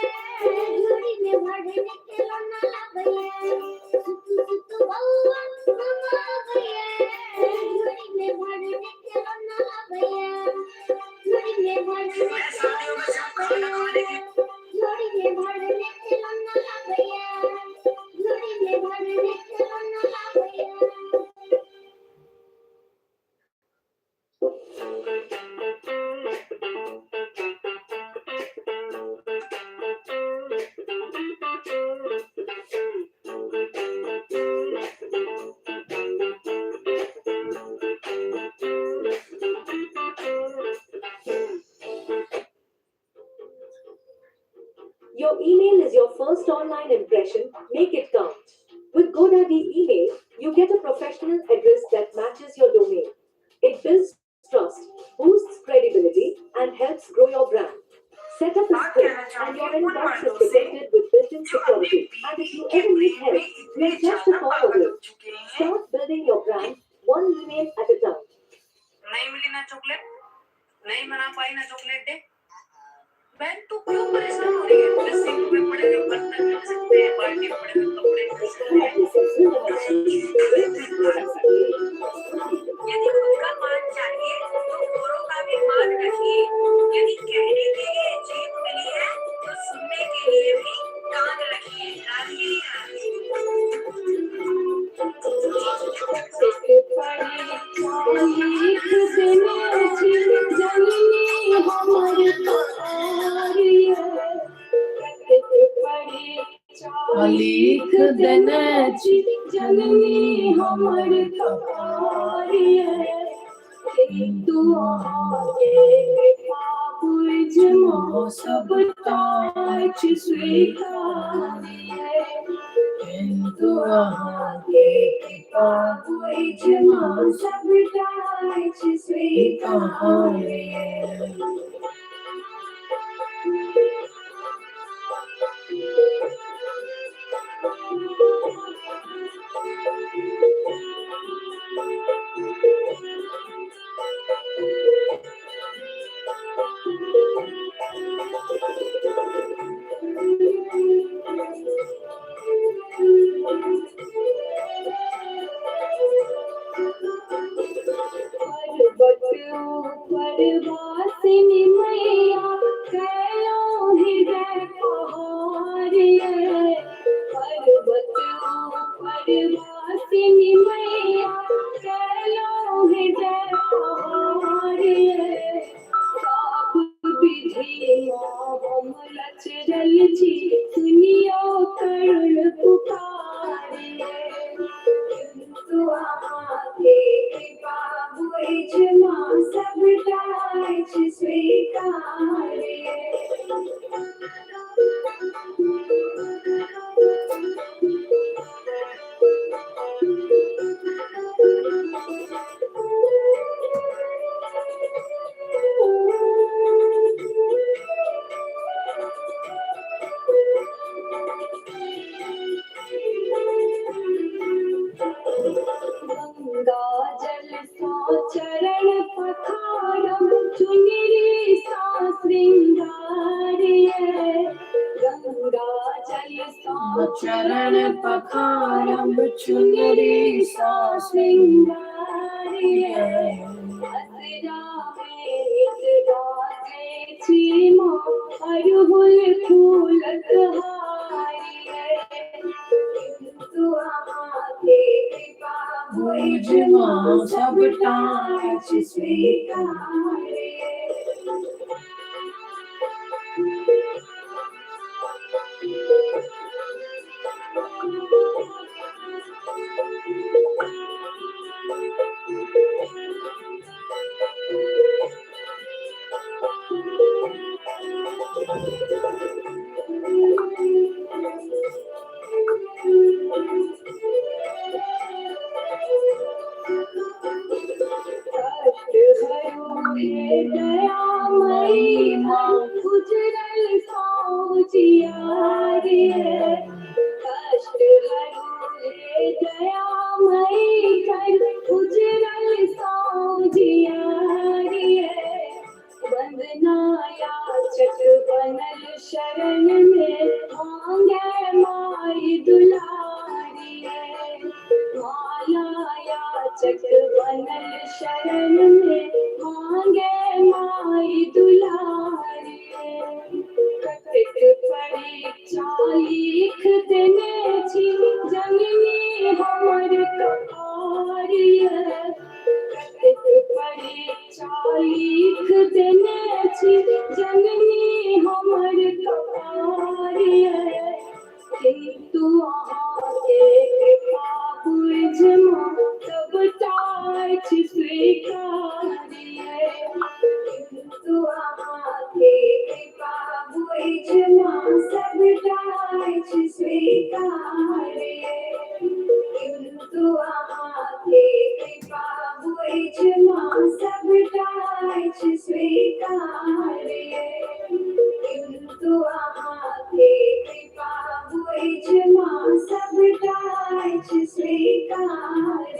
झोरी में भरले खिलौना लाबैया। सुत सुत बौआ मामा आबैया, झोरी में भरले खिलौना लाबैया। झोरी में भरले खिलौना लाबैया, झोरी में भरले खिलौना लाबैया। झोरी में भरले खिलौना लाबैया। Your email is your first online impression. Make it count. With GoDaddy Email, you get a professional address that matches your domain. It builds trust, boosts credibility, and helps grow your brand. Set up a बात script, कहना and चाहूंगी your उन inbox is मर्दों से protected with built-in जो अपनी security. And if बीवी you के ever need प्रेम में help, इतने we're just a ज्यादा call पागल away. हो चुके हैं। Start building your brand one email at a time. नहीं मिली ना चॉकलेट, नहीं मना पाई ना चॉकलेट डे। बहन तू क्यों परेशान हो रही है? अपने सिंक में पड़े हुए बर्तन मिल सकते हैं, बाल्टी में पड़े हुए कपड़े मिल सकते हैं। यदि खुद का मान चाहिए तो औरों का भी मान रखिए। यदि कहने के लिए जीभ मिली है तो सुनने के लिए भी कान रखिए। राधे राधे। लिख देने छी जननी हमर कपार ये, किन्तु अहाँके कृपा बुझि सबटा अछि स्वीकार ये। किन्तु अहाँके कृपा बुझि सबटा अछि स्वीकार ये। वासिनी मैया चलो हे जयकार ये। सब विधि हम लचरल छी सुनियो करुण पुकार ये। किन्तु अहाँके कृपा बुझि माँ सबटा अछि स्वीकार ये। गंगा जल सा चरण पखारम चुनरी सा श्रृंगार ये। गंगा जल सा चरण पखारम चुनरी सा श्रृंगार ये। असरा में नित गाजे छी माँ अड़हुल फूलक हार ये। किन्तु अहाँके कृपा बुझि माँ सबटा अछि स्वीकार ये। कष्ट हरो हे दयामयी माँ गुजरल सौजियार ये। कष्ट हरो हे दयामयी कर गुजरल सौजियार ये। वंदना याचक बनल शरण में मांगे माई दुलारी ये। माला याचक बनल शरण में मांगे माई दुलारी ये। कतेक परीक्षा लिख देने छी जननी हमर कपार ये। कतेक परीक्षा लिख देने छी जननी हमर कपार ये। किन्तु अहाँके कृपा बुझि माँ सबटा अछि स्वीकार ये। किन्तु अहाँके कृपा बुझि माँ सबटा अछि स्वीकार ये। किन्तु अहाँके कृपा बुझि माँ सबटा अछि स्वीकार ये। किन्तु अहाँके कृपा बुझि माँ सबटा अछि स्वीकार ये।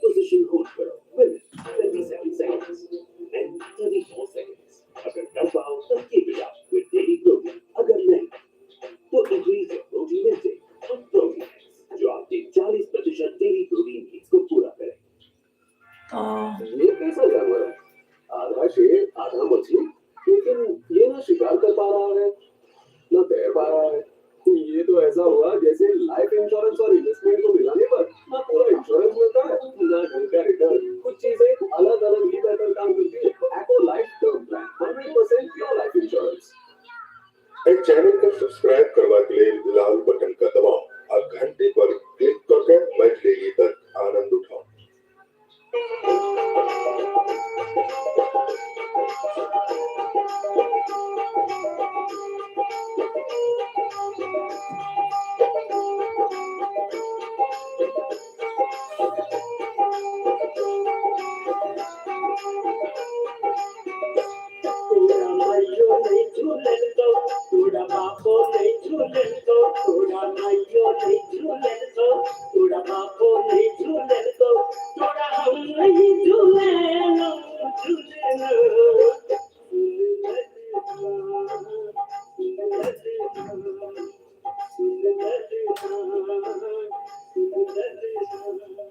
Position hold करो। Women 27 seconds, men 34 seconds. अगर कर पाओ तो keep it up with daily protein. अगर नहीं तो increase your protein intake with Protein X, जो आपके 40% daily protein needs को पूरा करे। तो ये कैसा जानवर है? आधा शेर आधा मछली, लेकिन ये ना शिकार कर पा रहा है ना तैर पा रहा है। ये तो ऐसा हुआ जैसे लाइफ इंश्योरेंस और इन्वेस्टमेंट को मिलाने पर ना पूरा इंश्योरेंस मिलता है ना ढंग का रिटर्न। कुछ चीजें अलग अलग ही बेहतर काम करती है। Acko life term plan, 100% pure life insurance. एक चैनल को सब्सक्राइब करवा के लिए लाल बटन का दबाओ और घंटी पर क्लिक करके मैथिली गीतक आनंद उठाओ। तोरा माइयो नहीं झूलन दो, तोरा बापो नहीं झूलन दो, तोरा माइयो नहीं झूलन दो, तोरा बापो नहीं झूलन दो, तोरा हम नहीं झूलेनो झूलेनो। सुन ललना, सुन ललना, सुन ललना।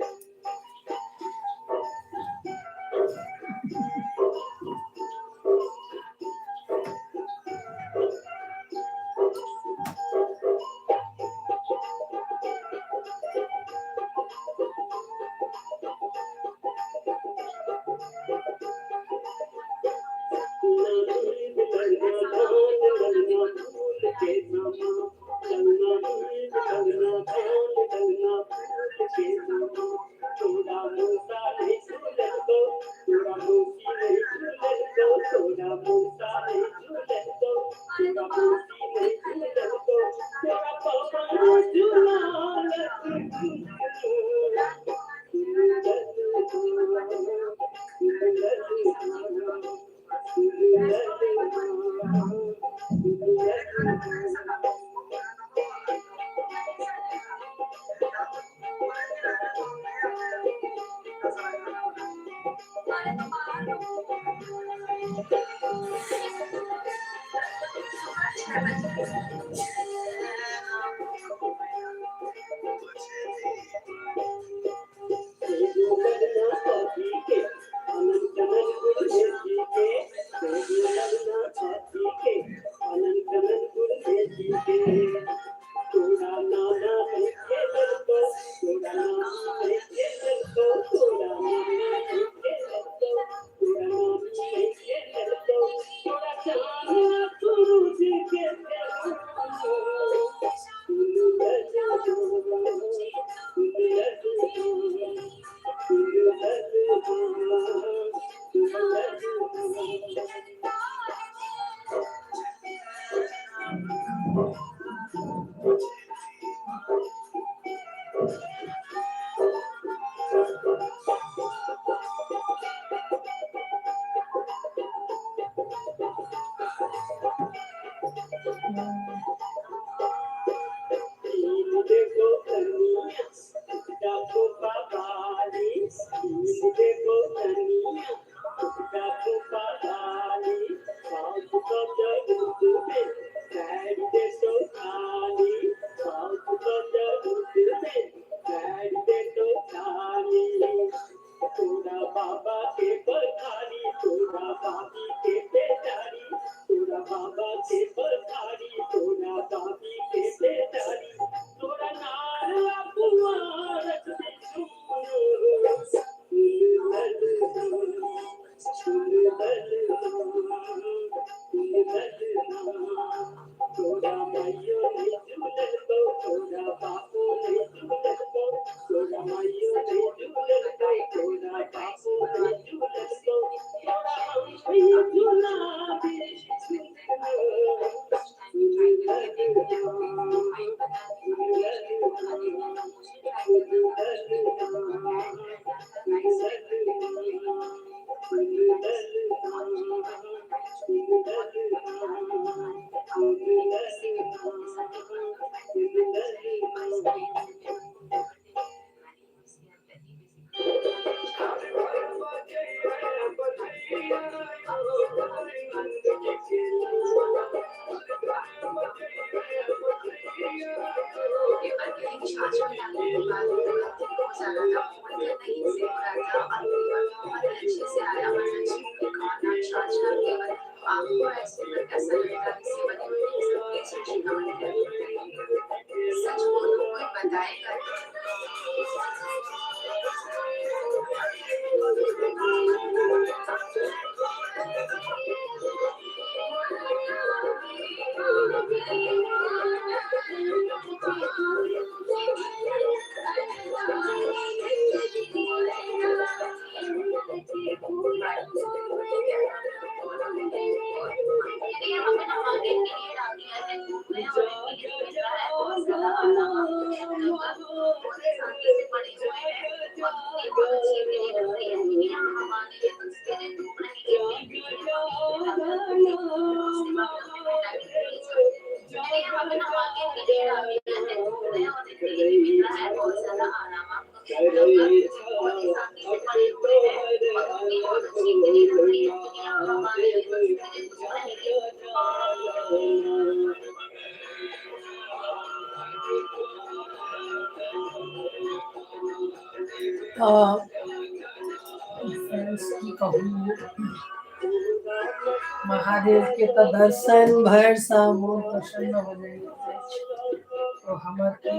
फ्रेंड्स की कहू, महादेव के तऽ दर्शन भरि सँ मोन प्रसन्न हो जाइत अछि। ओ हमर की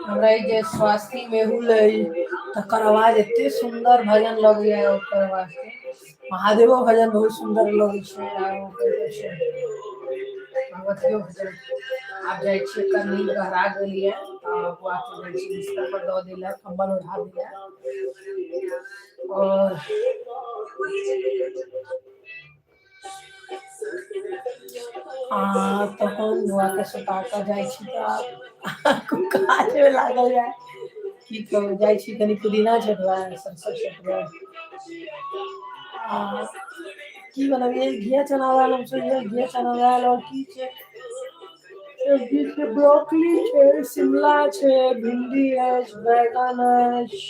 हमरा ई जे स्वास्थ्य मेहुल अइ तकर आवाज एते सुन्दर भजन लगैया ओकर आवाज के। महादेवो भजन बहुत सुन्दर लगै छै आ ओकर जे छै भगवतियो भजन। आब जाइ छियै कनि गहरा गेलियै तऽ बौआ के जाइ छियै बिस्तर पर दऽ दै लए, कम्बल ओढ़ा दै लए। और आ तहन बौआके सुता कऽ जाइ छी तऽ आब काजमे लागल जाय। की कहू, जाइ छी कनि पुदीना छटबै, सरसो छटबै। आ की बनबियै? घिया चना दालि हम सोचलियै घिया चना दालि। आओर की छै? सब्जी छै, ब्रोकली छै, शिमला छै, भिंडी अछि, बैगन अछि।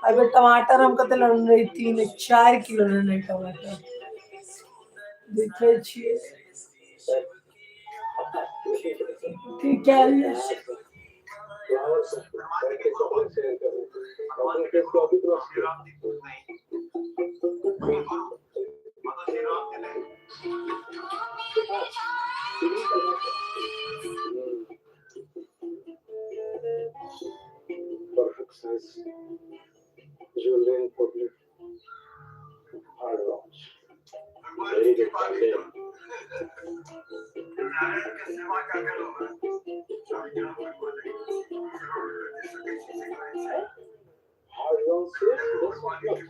एहिबेर टमाटर हम कते लेने रही? 3-4 किलो लेने रही टमाटर। देखै छियै की कयल जाय। Perfect size. Jewelry in public. Hard launch. Very good campaign. Hard launch says 10 lakh.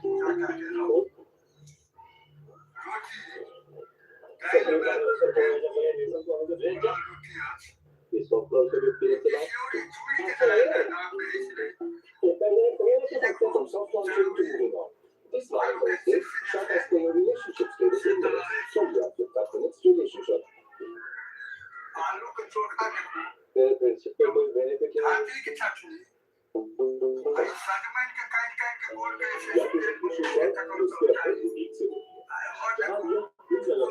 Relationship. तेरे फ्रेंडशिप का कोई बेनिफिट है या फिर उसकी अपनी बुटीक से होती है, जहाँ यह कुछ अलग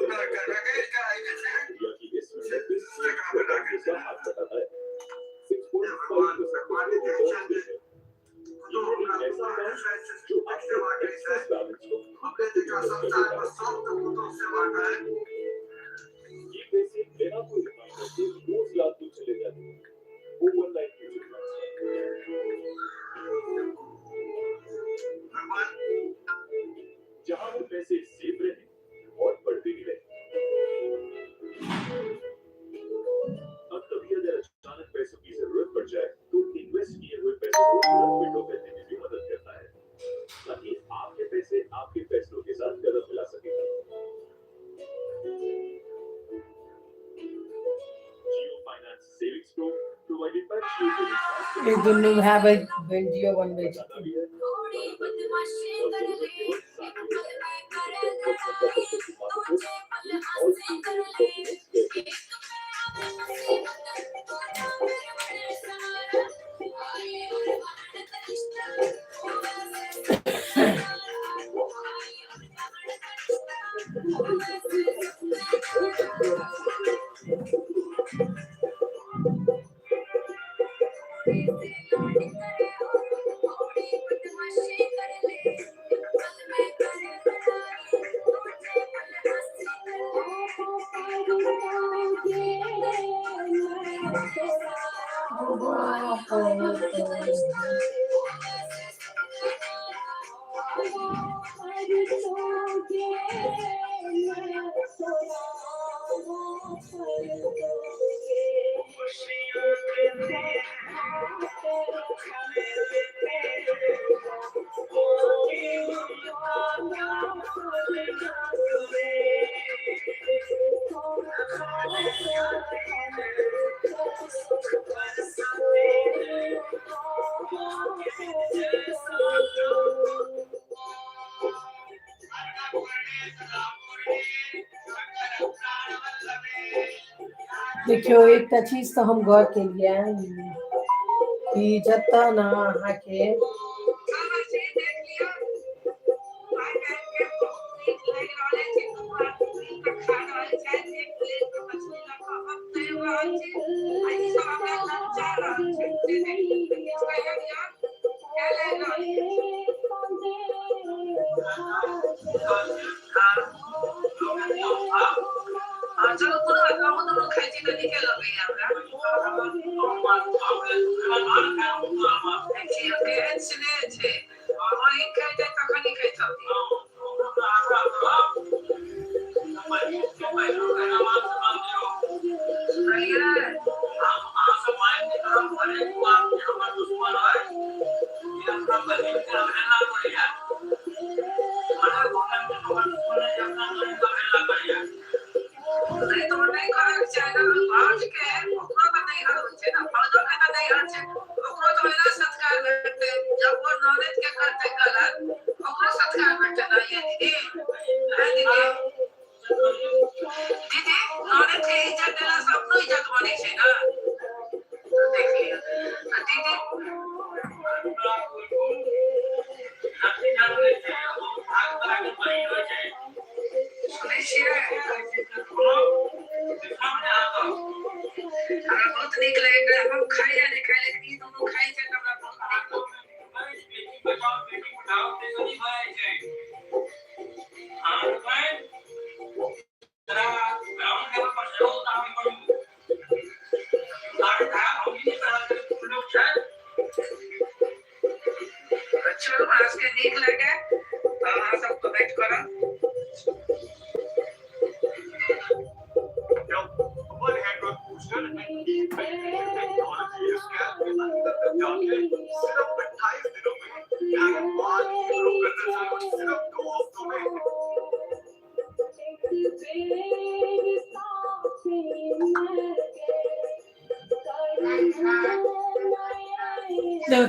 इंडिया की इस मेहनत पे सीख का हाथ बटाता है। 6.5% रिटर्न पे है। ये एक ऐसा काम जो आपके एक्सेस बैलेंस को खुद इन्वेस्ट कर देता है। ये पैसे बिना कोई रिमाइंडर के रोज रात को चले जाते हैं ओवरनाइट म्यूचुअल फंड्स। जहां वो पैसे सेफ रहे और बढ़ते भी रहे। अब कभी अगर अचानक पैसों की जरूरत पड़ जाए तो इन्वेस्ट किए हुए पैसों को तुरंत विड्रॉ करने में भी मदद करता है, ताकि आपके पैसे आपके फैसलों के साथ कदम मिला सके। Jio Finance Savings Pro, provided by Jio Payments Bank. ई दुनू भाय बहिन वीडियो बनबै छथिन। भी है और जरूरत के वक्त साथ भी देता है। और डॉक्यूमेंट्स कैसे देखियौ, एकटा चीज तऽ हम गौर केलियै कि जतऽ ने अहाँके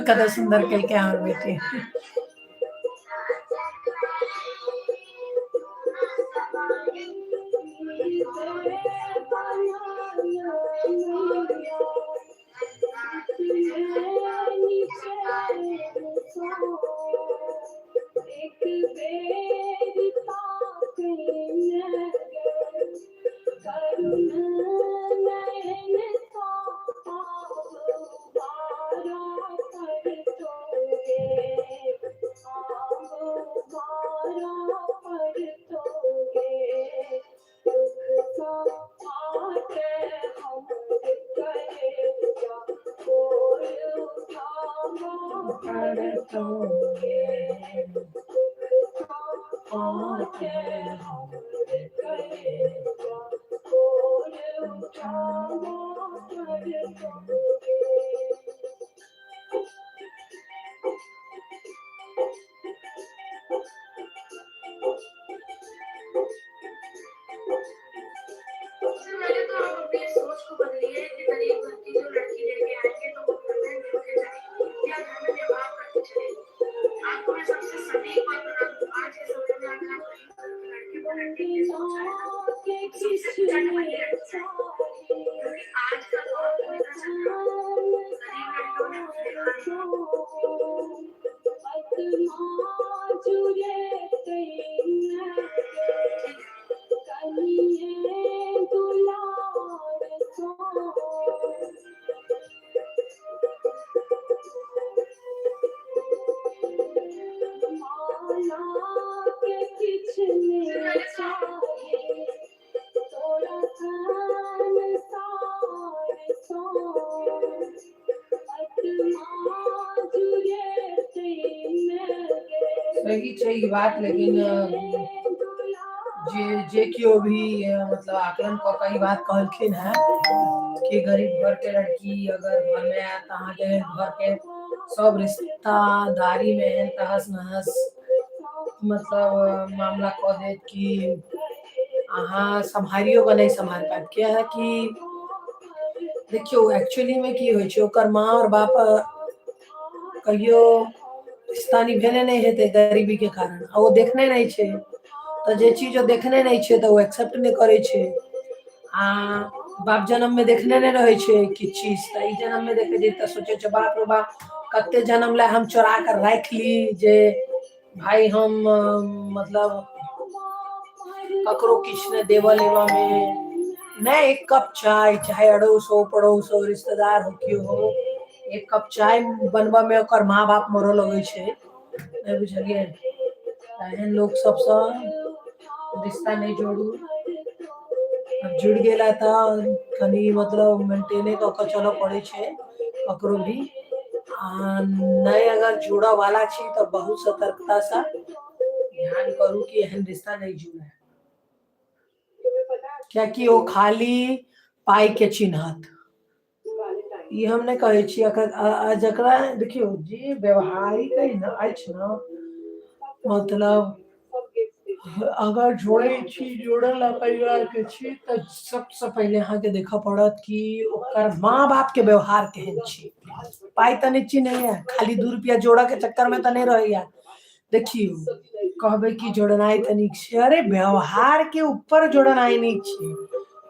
कतऽ सुन्दर केलकै हमर बेटी। क्योंकि आज का दौर पूरी तरह से सही छै ई बात, लेकिन जे जे केओ भी मतलब आकलन कऽ कऽ ई बात कहलखिन हेँ कि गरीब घरके लड़की अगर घरमे आयत तऽ अहाँके घरके सब रिश्तेदारी मे एहन तहस नहस मतलब मामला कऽ देत कि अहाँ सम्हारियो कऽ नहि सम्हारि पायब। किएकि देखियौ, एक्चुअली मे की होइ छै, ओकर माँ आओर बाप कहियो रिश्ता निभेने नहि हेतै गरीबी के कारण, आ ओ देखने नहि छै, तऽ जे चीज ओ देखने नहि छै तऽ ओ एक्सेप्ट नहि करै छै। आ बाप जन्म मे देखने नहि रहै छै किछु चीज, तऽ ई जन्म मे देखै छै तऽ सोचै छै, बाप रे बाप, कते जन्म लए हम चोरा कऽ राखि ली जे भाय हम मतलब ककरो किछु नहि देबऽ लेबऽ मे नहि, एक कप चाय, चाहे अड़ोस हो, पड़ोस हो, रिश्तेदार हो, केओ हो, एक कप चाय बनबऽ मे ओकर माँ बाप मरऽ लगै छै। नहि बुझलियै? एहन लोक सबसँ रिश्ता नहि जोड़ू। आब जुड़ि गेला तऽ कनि मतलब मेंटेने कऽ कऽ चलऽ पड़ै छै ककरो भी। आ नहि अगर जोड़ऽ वाला छी तऽ बहुत सतर्कतासँ ध्यान करू कि एहन रिश्ता नहि जुड़े, कियाकि ओ खाली पाइ के चिन्हत। ई हम नहि कहै छी। अगर जकरा देखियौ, जे व्यवहारिक अछि ने, मतलब अगर जोड़ै छी, जोड़ल परिवार के छी, तऽ सबसँ पहिले अहाँके देखऽ पड़त कि ओकर माँ बाप के व्यवहार केहन छै। पाइ तऽ नहि चिन्हैया, खाली 2 रुपया जोड़ऽ के चक्कर मे तऽ नहि रहैया। देखियौ, कहबै कि जोड़नाइ तऽ नीक छै। अरे, व्यवहार के ऊपर जोड़नाइ नीक छै।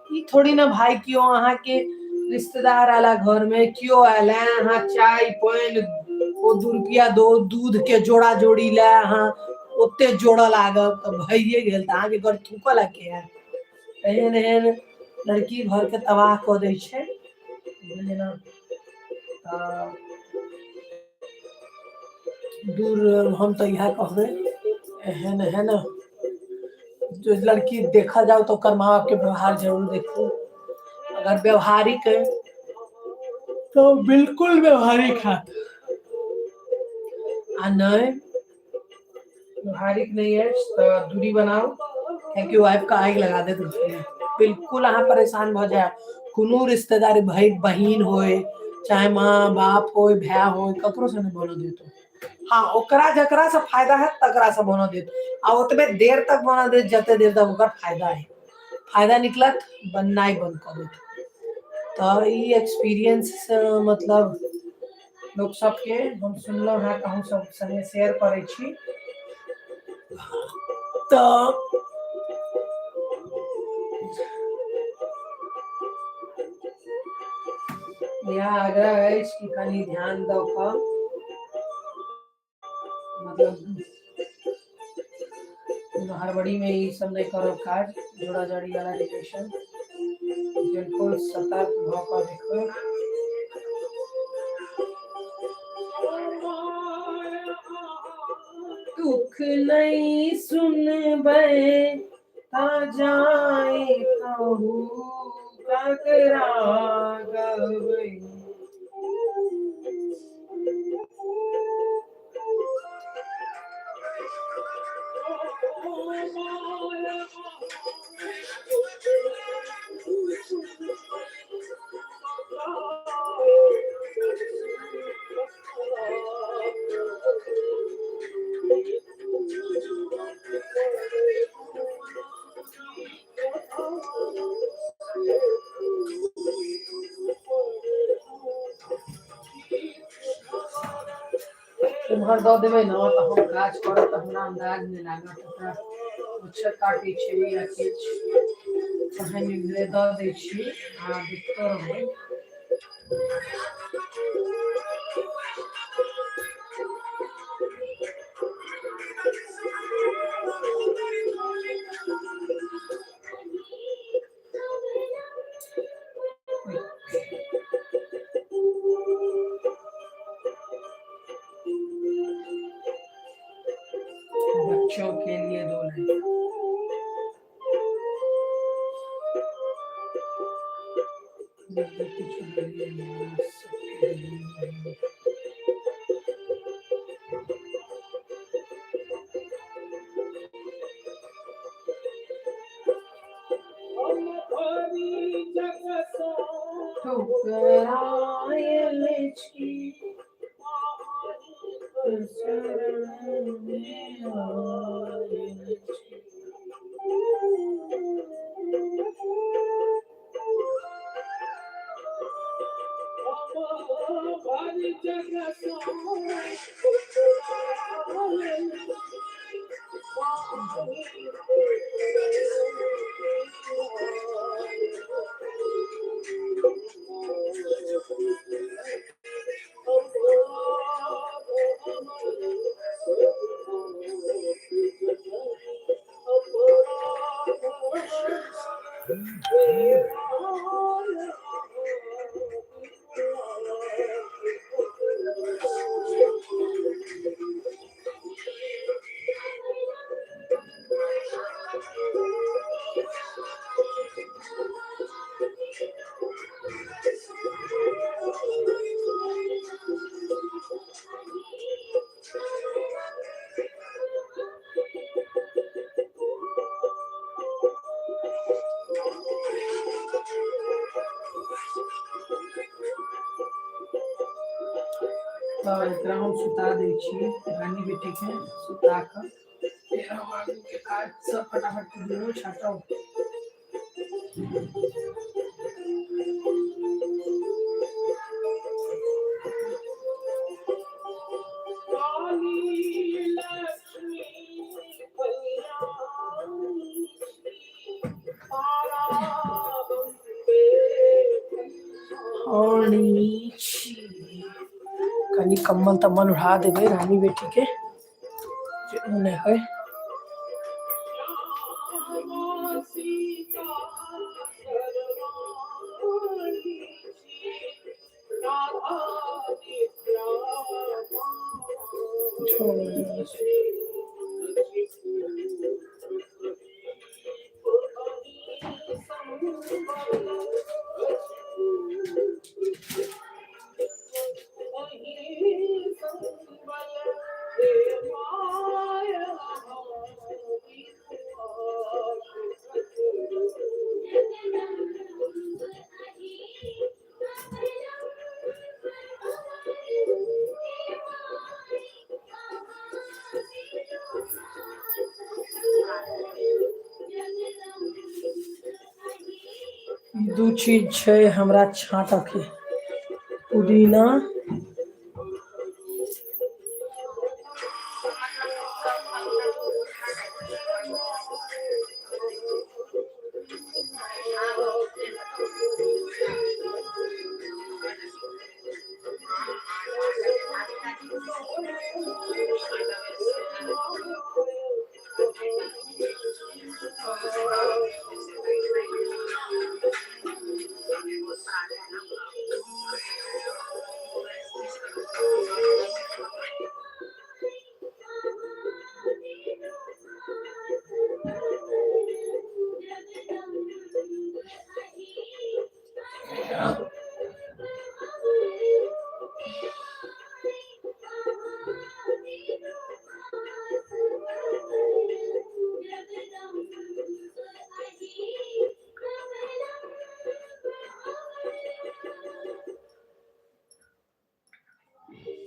ई थोड़ी ने भाय केओ अहाँके रिश्तेदार आला, घर मे केओ आयल है, अहाँ चाय पानि, ओ 2 रुपया दो दूध के जोड़ा जोड़ी लए अहाँ ओते जोड़ऽ लागब तऽ भइए गेल, तऽ अहाँके घर थूकऽ लागे है। एहन एहन लड़की घर के तबाह कऽ दै छै, बुझलियै ने? तऽ दूर, हम तऽ इएह कहबै, एहन एहन जे लड़की देखऽ जाउ तऽ ओकर माँ बापके व्यवहार जरूर देखू। अगर व्यवहारिक अइ तऽ बिल्कुल व्यवहारिक हैत, आ नहि व्यवहारिक नहि अछि तऽ दूरी बनाउ, कियाकि ओ आबि कऽ आगि लगा देत घरमे। बिल्कुल अहाँ परेशान भऽ जायब। कोनो रिश्तेदारी, भाय बहिन होय, चाहे माँ बाप होय, भाय होय, ककरो से नहि बनऽ देत। हँ, ओकरा जकरा से फायदा हैत तकरा से बनऽ देत, आ ओतबे देर तक बनऽ देत जते देर तक ओकर फायदा है। फायदा निकलत, बननाइ बंद कऽ देत। तऽ ई एक्सपीरियंस मतलब लोक सबके हम सुनलहुँ हेँ तऽ हम सब संगे शेयर करै छी। तऽ इएह आग्रह अछि कि कनि ध्यान दऽ कऽ, मतलब कोनो हड़बड़ी मे ई सब नहि करब काज, जोड़ा जोड़ी वाला रिलेशन। बिल्कुल सतर्क भऽ कऽ देखबै। दुख नहि सुनबै ता जाय कहू ककरा गबै। उम्हर दऽ देबै ने तऽ हम काज करब तऽ हमरा अन्दाज नहि लागत, ओकरा मच्छर काटै छै या किछु। तहन इम्हरे दऽ दै छी आ देखते रहबै। बच्चों के लिए दो लाइन। किछु सबके लिए। ठुकरायल छी, शरण में आयल छी। तऽ एकरा हम सुता दै छी रानी बेटीके, सुता कऽ फेर हम आगूके काज सब फटाफट दियौ छाटब। कनि कम्बल तम्बल उड़ा देबै रानी बेटी के जे ओ नहि होइ। दू चीज छै हमरा छाँटऽ के, पुदीना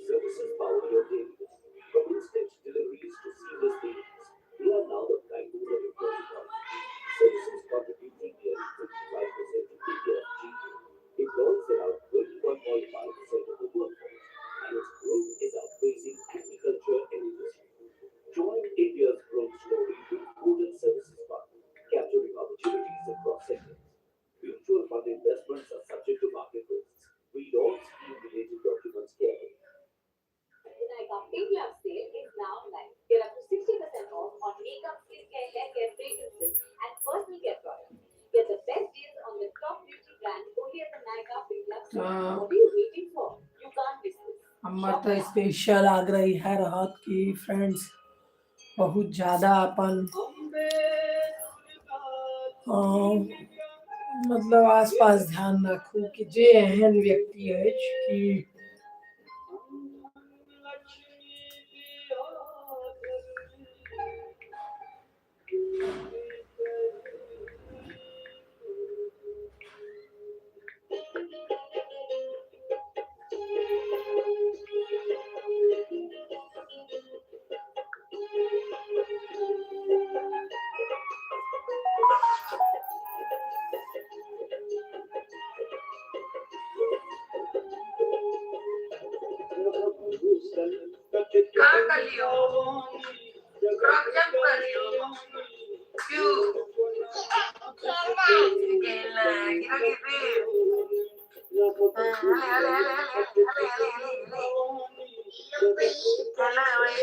Services power your days. From instant deliveries to seamless payments, we are now the backbone of your economy. Services contribute nearly 55% to India's GDP, employs around 31.5% of the workforce, and its growth is outpacing agriculture and industry. Join India's growth story with Golden Services Fund, capturing opportunities across sectors. Mutual fund investments are subject to market risks. Read all scheme-related documents carefully. The Nykaa Big Love Sale is now live. Get up to 60% off on makeup, skincare, hair care, fragrances, and personal care products. Get the best deals on the top beauty brands only at the Nykaa Big Love Sale. What are you waiting for? You can't miss this. हमर तऽ special आग्रह इएह रहत कि friends बहुत ज्यादा अपन मतलब आसपास ध्यान राखू कि जे एहन व्यक्ति अछि कि का कर लियो? क्रॉप जंप कर लियो? क्यों खेलना है? गिरो गिर। हले हले हले हले हले हले हले हले, खेलना है भाई।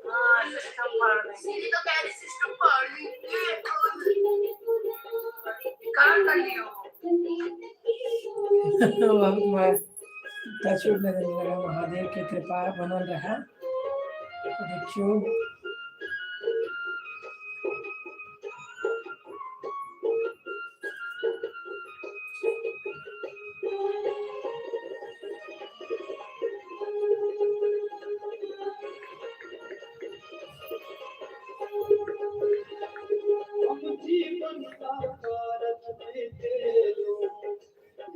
हाँ, सिस्टम फाड़ देंगे तो कह रही, सिस्टम फाड़ देंगे। का कर लियो? बहुत मस्त टचवुड नजर लगा। महादेव के कृपा बनल रहा। देखियो,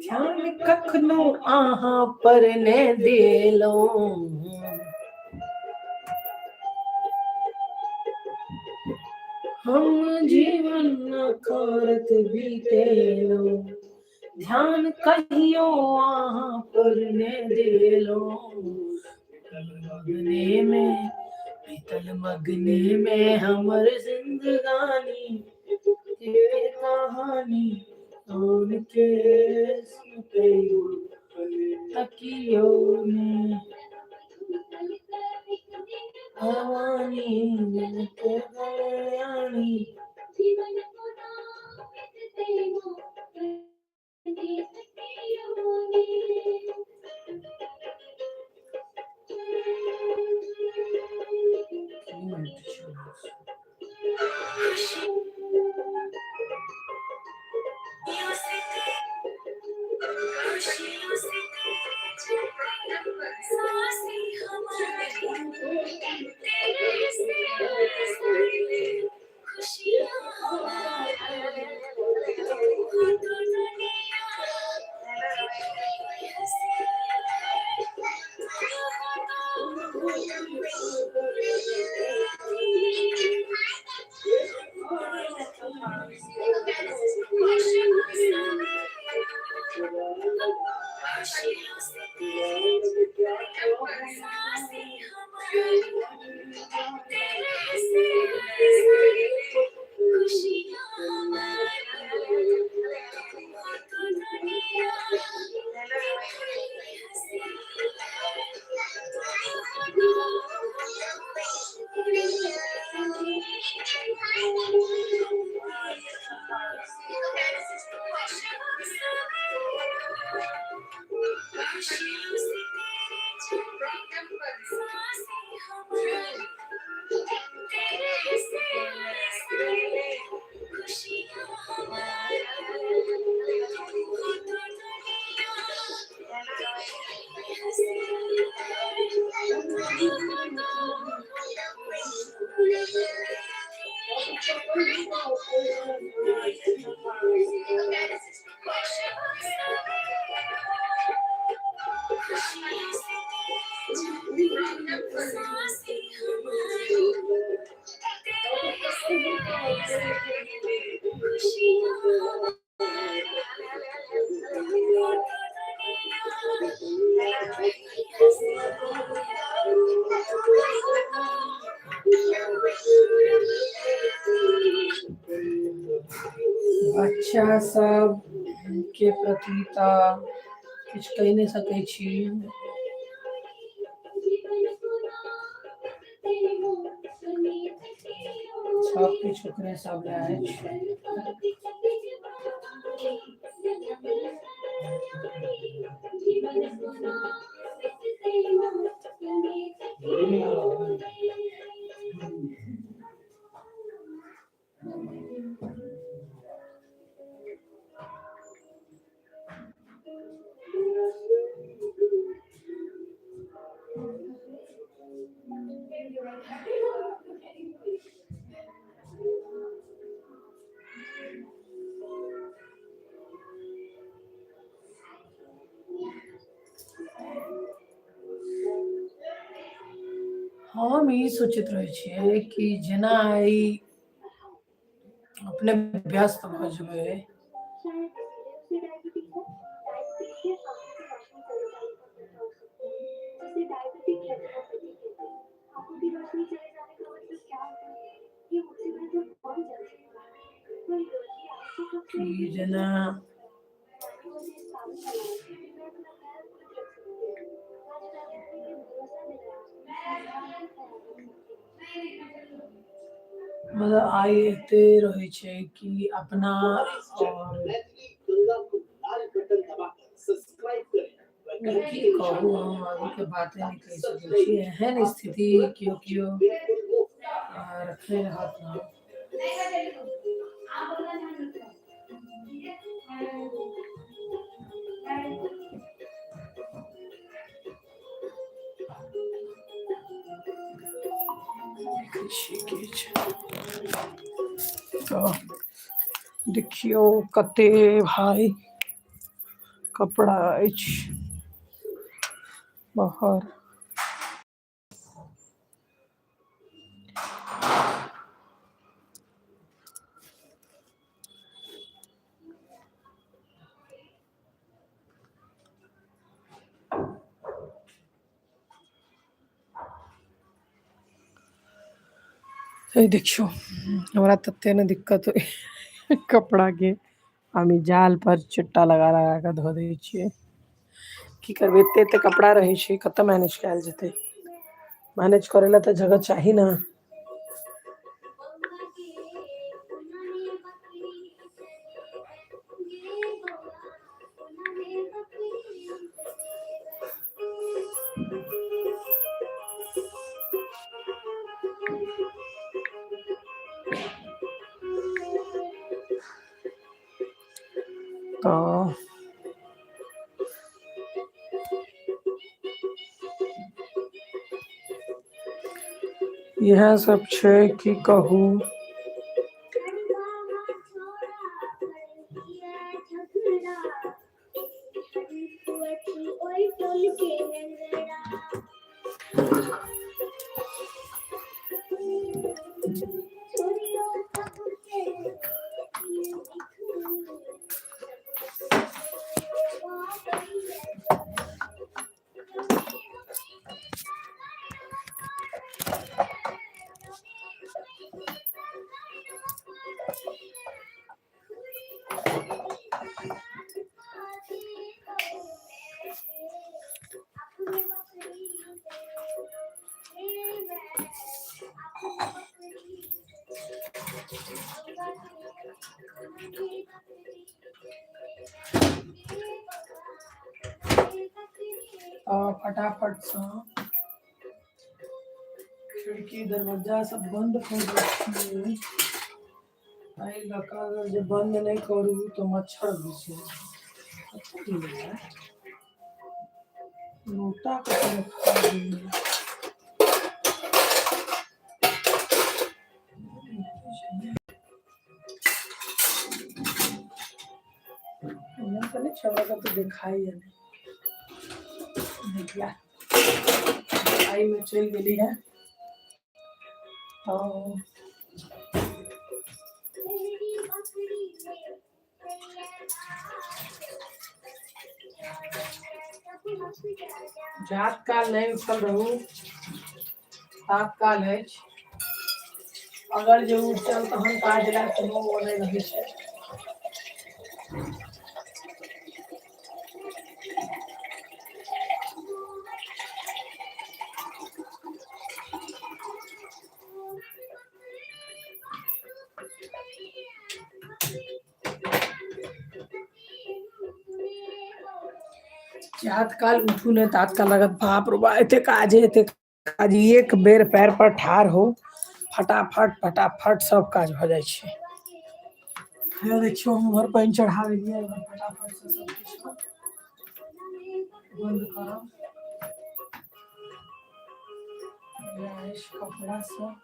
ध्यान कखनो अहाँ पर ने देलौं, हम जीवन न करत बीतेलौं, ध्यान कहियो अहाँ पर ने देलौं। मगने में बीतल, मगने में हमर जिंदगानी के कहानी कौन के सुनते, तकियो ने भवानी के कल्याणी। बच्चा सब के प्रति तऽ किछु कहि नहि सकै छी। सब किछु ओकरे सब लए अछि। हम ई सोचैत रहै छियै कि जेना ई अपने व्यस्त भऽ जेबै। कि जेना मतलब आइ एते रहै छै कि अपना आओर की कहू, हम आगूके बाते नहि कहि सकै छी। एहन स्थिति केओ केओ रखने रहत ने। देखै छियै की छै। तऽ देखियौ कते भाई कपड़ा अछि बाहर। हे देखियौ, हमरा तते ने दिक्कत होय कपड़ाके। हम ई जाल पर चिट्टा लगा लगा कऽ धो दै छियै। की करबै, एते एते कपड़ा रहै छै, कतऽ मैनेज कयल जेतै? मैनेज करै लए तऽ जगह चाही ने। तऽ इएह सब छै, की कहू। फटाफटसँ खिड़की दरवज्जा सब बन्द कऽ दै छियै। एहि लऽ कऽ अगर जे बन्द नहि करू तऽ मच्छर घुसि जायत। कतऽ गेलै? लोटा कतऽ रखा गेलै? एना तऽ नहि छै, हमरा कतऽ देखाइए नहि। देखिया, एहिमे चलि गेली है। तऽ जात काल नहि उठल रहू, तात काल अछि। अगर जे उठल तहन काज लए कोनो ओ नहि रहै छै। जात काल उठू ने तात काल लागत बाप रे बा, एते काज है, एते काज। एक बेर पैर पर ठाढ़ हो, फटाफट फटाफट सब काज भऽ जाइ छै। हे देखियौ, हम उम्हर पानि चढ़ा देलियै। फटाफट से सब किछु बंद करब। इएह अछि कपड़ा सब।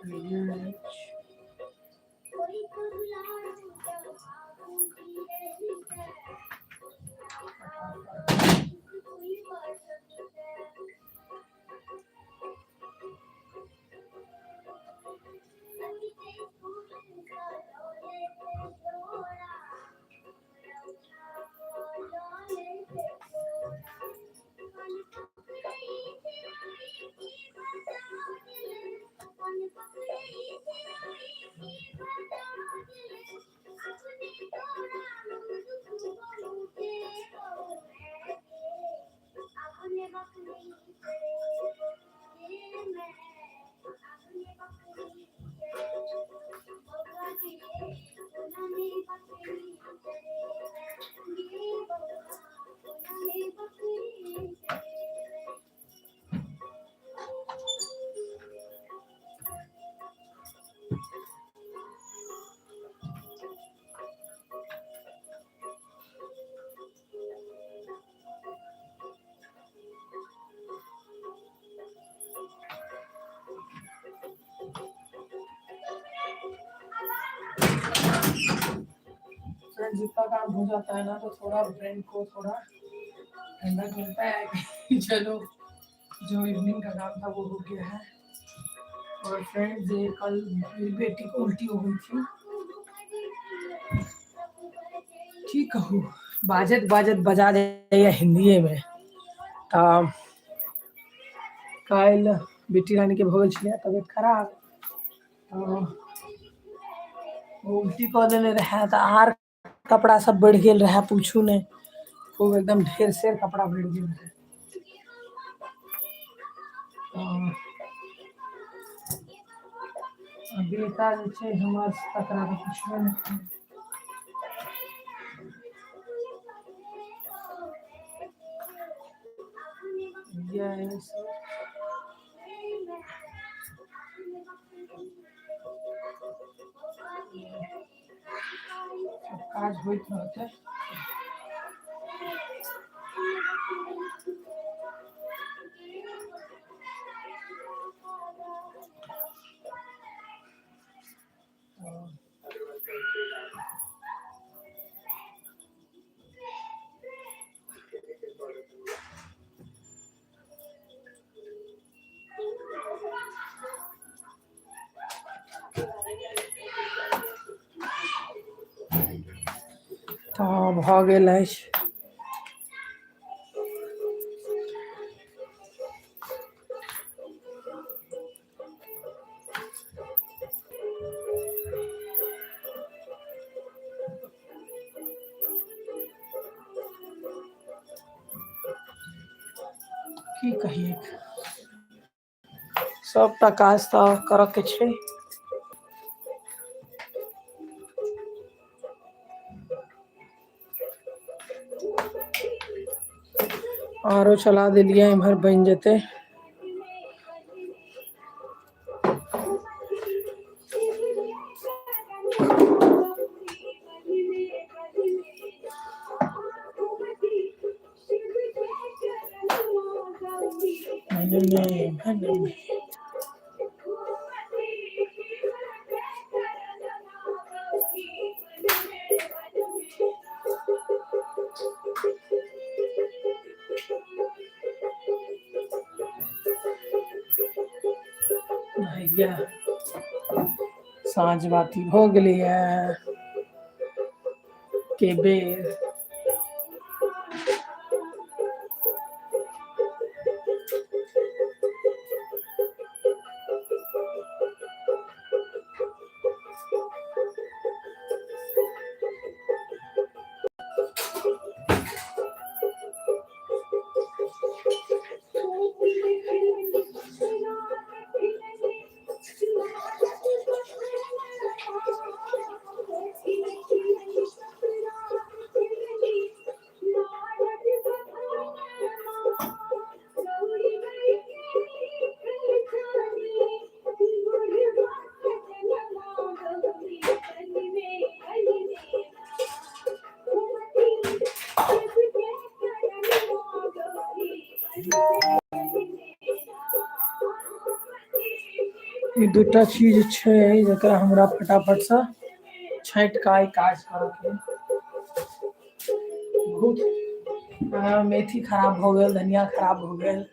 इएह अछि। फ्रेंड्स इतना काम हो जाता है ना तो थोड़ा ब्रेन को थोड़ा ठंडक मिलता है कि चलो जो इवनिंग का काम था वो हो गया है। और फ्रेंड्स ये कल मेरी बेटी को उल्टी हो गई थी। की कहूँ, बाजत बाजत बजा जाइए हिंदीए में। तऽ काल्हि बेटी रानी के भऽ गेल छलै तबियत खराब, तऽ उल्टी कऽ देने रहै तऽ आर कपड़ा सब बढ़ि गेल रहै, पूछू नहि, खूब एकदम ढेर सेर कपड़ा बढ़ि गेल रहै। तऽ बेटा जे छै हमर तकरा तऽ पुछबे नहि करू। इएह सब सब काज होइत रहतै। तऽ भऽ गेल अछि। की कहियै, सबटा काज तऽ करऽ के छै। आरो चला देलियै, इम्हर बनि जेतै। भैया साँझ बाती भऽ गेलैया के बेर। ई दूटा चीज छै जकरा हमरा फटाफट से छाँटि कऽ आइ काज करऽके। बहुत मेथी खराब भऽ गेल, धनिया खराब भऽ गेल।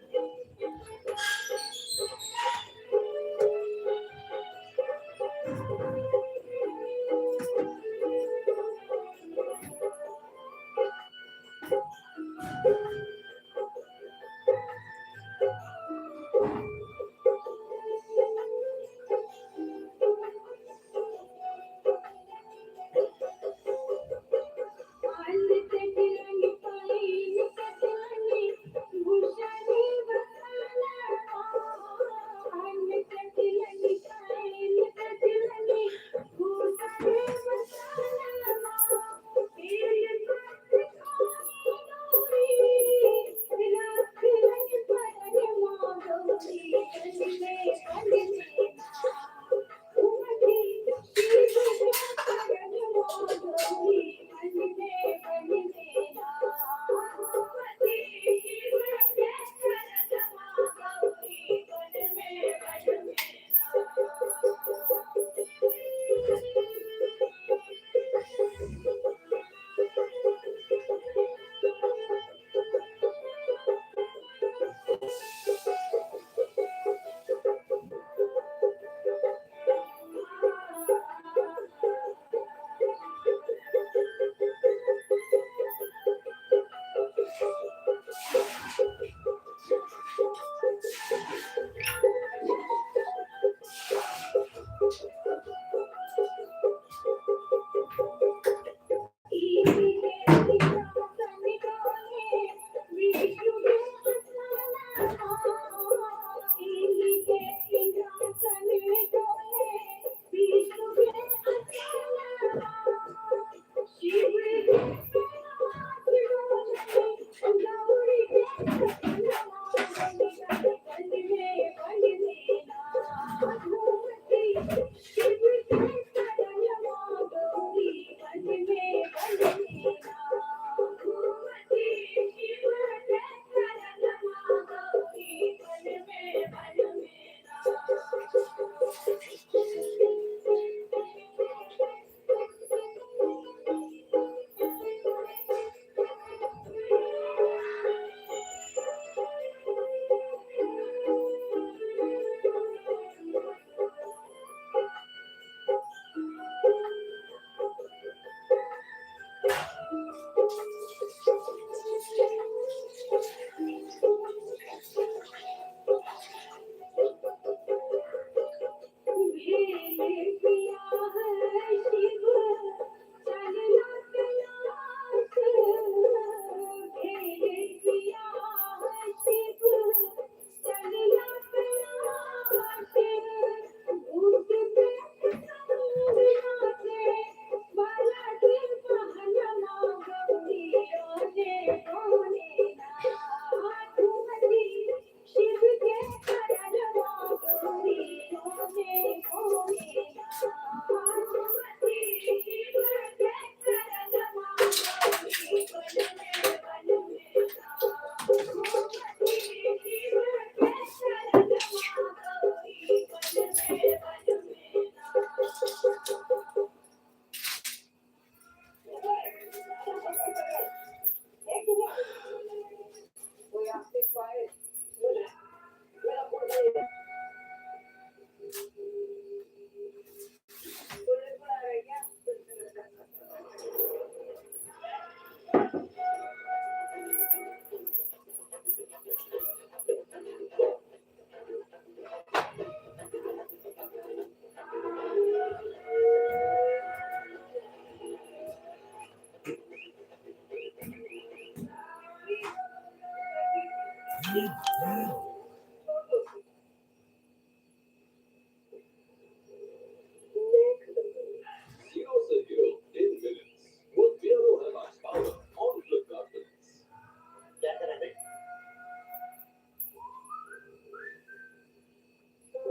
Zero se hero in minutes with Piero Hilux power on Flipkart Minutes.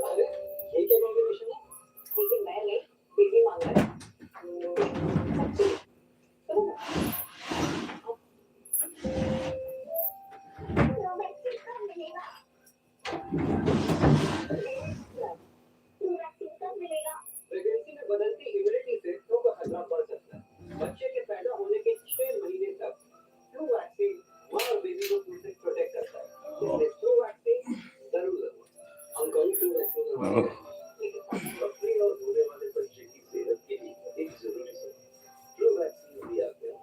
अरे ये क्या कॉम्बिनेशन है? लेकिन मैं नहीं, बेबी मांग रहा है। सच्ची सुनो ना। वैक्सीन कब मिलेगा? वैक्सीन कब मिलेगा? प्रेगनेंसी में बदलती इम्यूनिटी से फ्लू का खतरा बढ़ सकता है। बच्चे के पैदा होने के 6 महीने तक फ्लू वैक्सीन मां और बेबी को फ्लू से प्रोटेक्ट करता है, इसलिए फ्लू वैक्सीन जरूर लगवाएं। अंकल फ्लू वैक्सीन लगवाए, लेकिन अपने और होने वाले बच्चे की सेहत के लिए एक जरूरी सलाह, फ्लू वैक्सीन भी आ गया।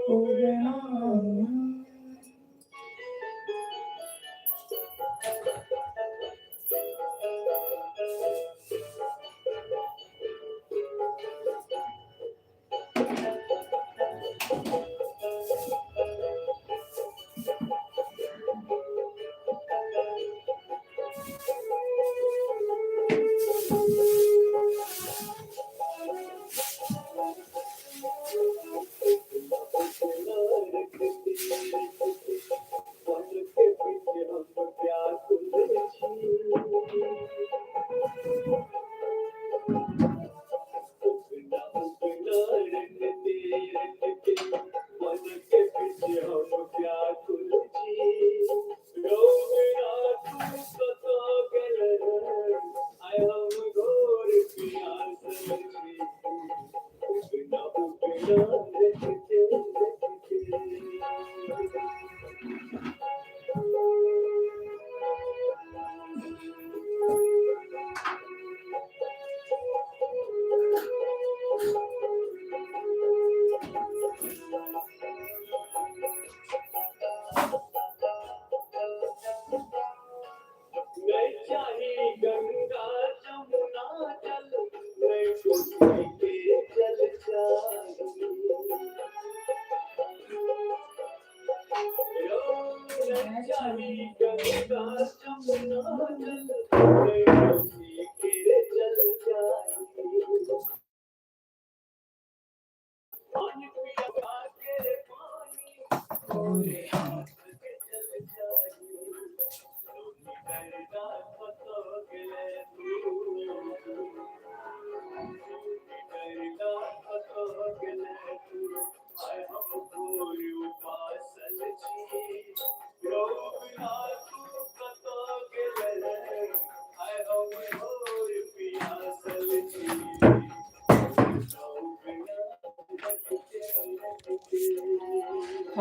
पूरे हम।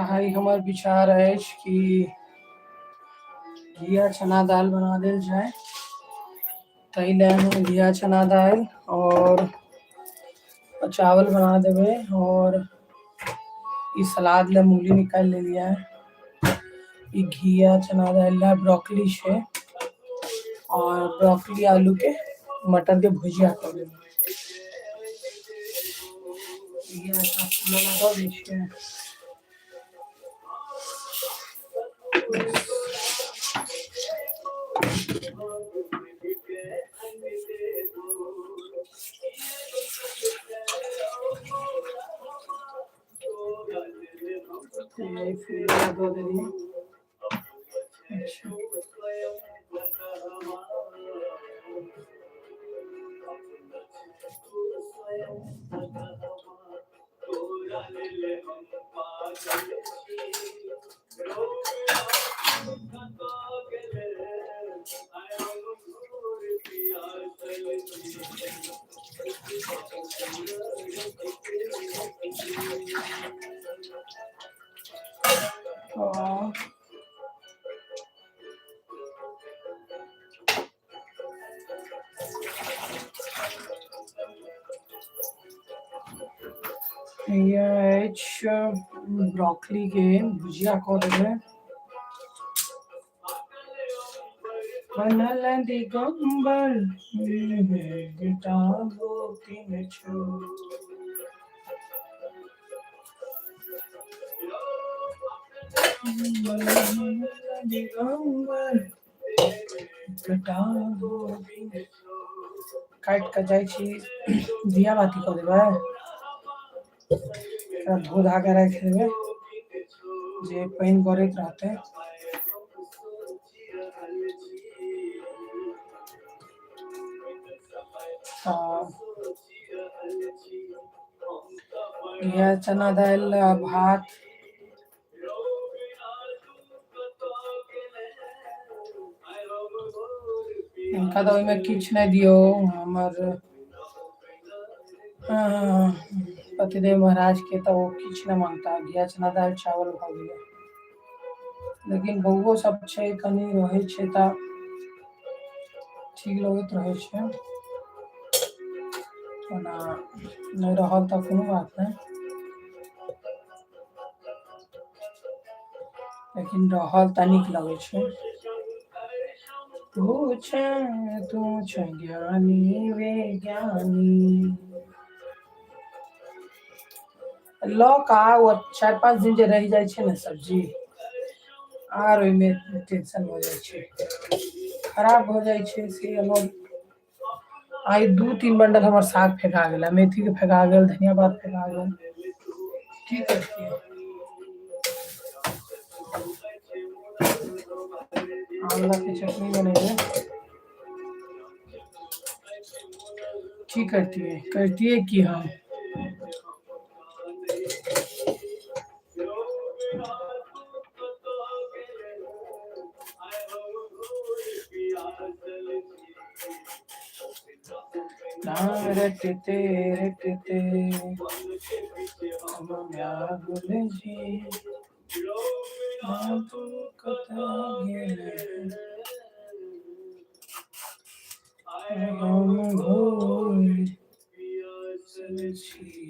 तऽ आइ हमर विचार अछि कि घिया चना दालि बना देल जाय। ताहि लए हम घिया चना दालि आओर चावल बना देबै आओर ई सलाद लए मूली निकालि लेलियै। ई घिया चना दालि लए ब्रोकली छै आओर ब्रोकली आलू के मटर के भुजिया कऽ देबै। घिया चना दऽ दै छियै। दऽ देलियै। अच्छा, तऽ इएह अछि ब्रोकलीके भुजिया कऽ देबै। बनल दिगम्बर गोपिन छो। बनल दिगम्बर गोपिन। काटि कऽ जाइ छी, दिया बाती कऽ देबै, एकरा धो धा कऽ राखि देबै जे पानि गरैत रहतै। तऽ इएह चना दालि आ भात। हिनका तऽ ओहिमे किछु नहि दियौ। हमर पतिदेव महाराज के तऽ ओ किछु नहि मांगता, घिया चना दालि चावल भऽ गेलै। लेकिन बौओ सब छै, कनि रहै छै तऽ ठीक लगैत रहै छै। ओना नहि रहल तऽ कोनो बात नहि, लेकिन रहल तऽ नीक लगै छै। तू छै, तू छै ज्ञानी विज्ञानी। लऽ कऽ आ 4-5 दिन जे रहि जाइ छै ने सब्जी, आर ओहिमे टेंशन भऽ जाइ छै, खराब भऽ जाइ छै से अलग। आइ 2-3 बंडल हमर साग फेका गेल, मेथी के फेका गेल, धनिया पात फेका गेल। की करतियै? आंवला के चटनी बनेबै। की करतियै, करतियै की हम? राम रटते रटते हम व्याकुल जी, तू कतऽ गेले, हम घोर छी।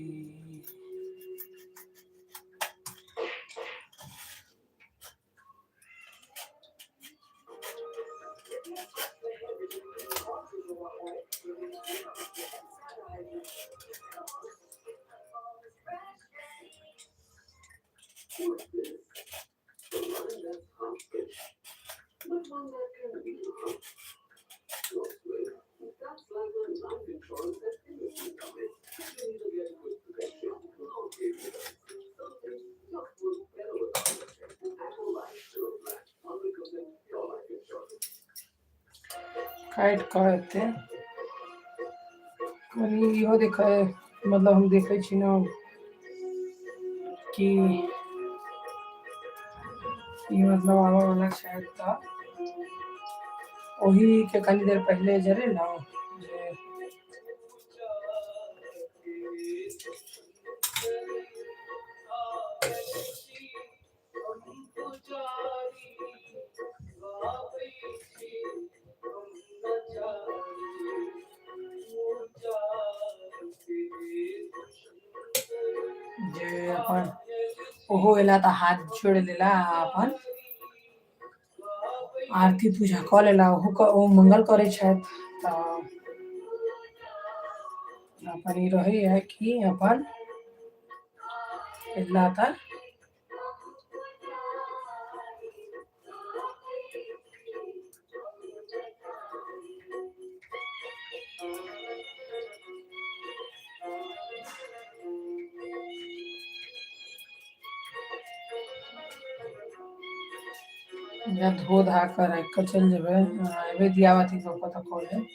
काटि कऽ एते कनि इहो देखै, मतलब हम देखै छी ने कि ई मतलब आबऽ वाला छथि तऽ ओही के कनी देर पहिले जरेलहुँ जे जे अपन ओहो एला तऽ हाथ जोड़ि लेला आ अपन आरती पूजा कऽ लेला। ओहो ओ मंगल करै छथि तऽ अपन ई रहैया कि अपन एला तऽ धो धा कऽ राखि कऽ चलि जेबै, एबै दियाबाती कऽ कऽ तऽ कऽ लेब।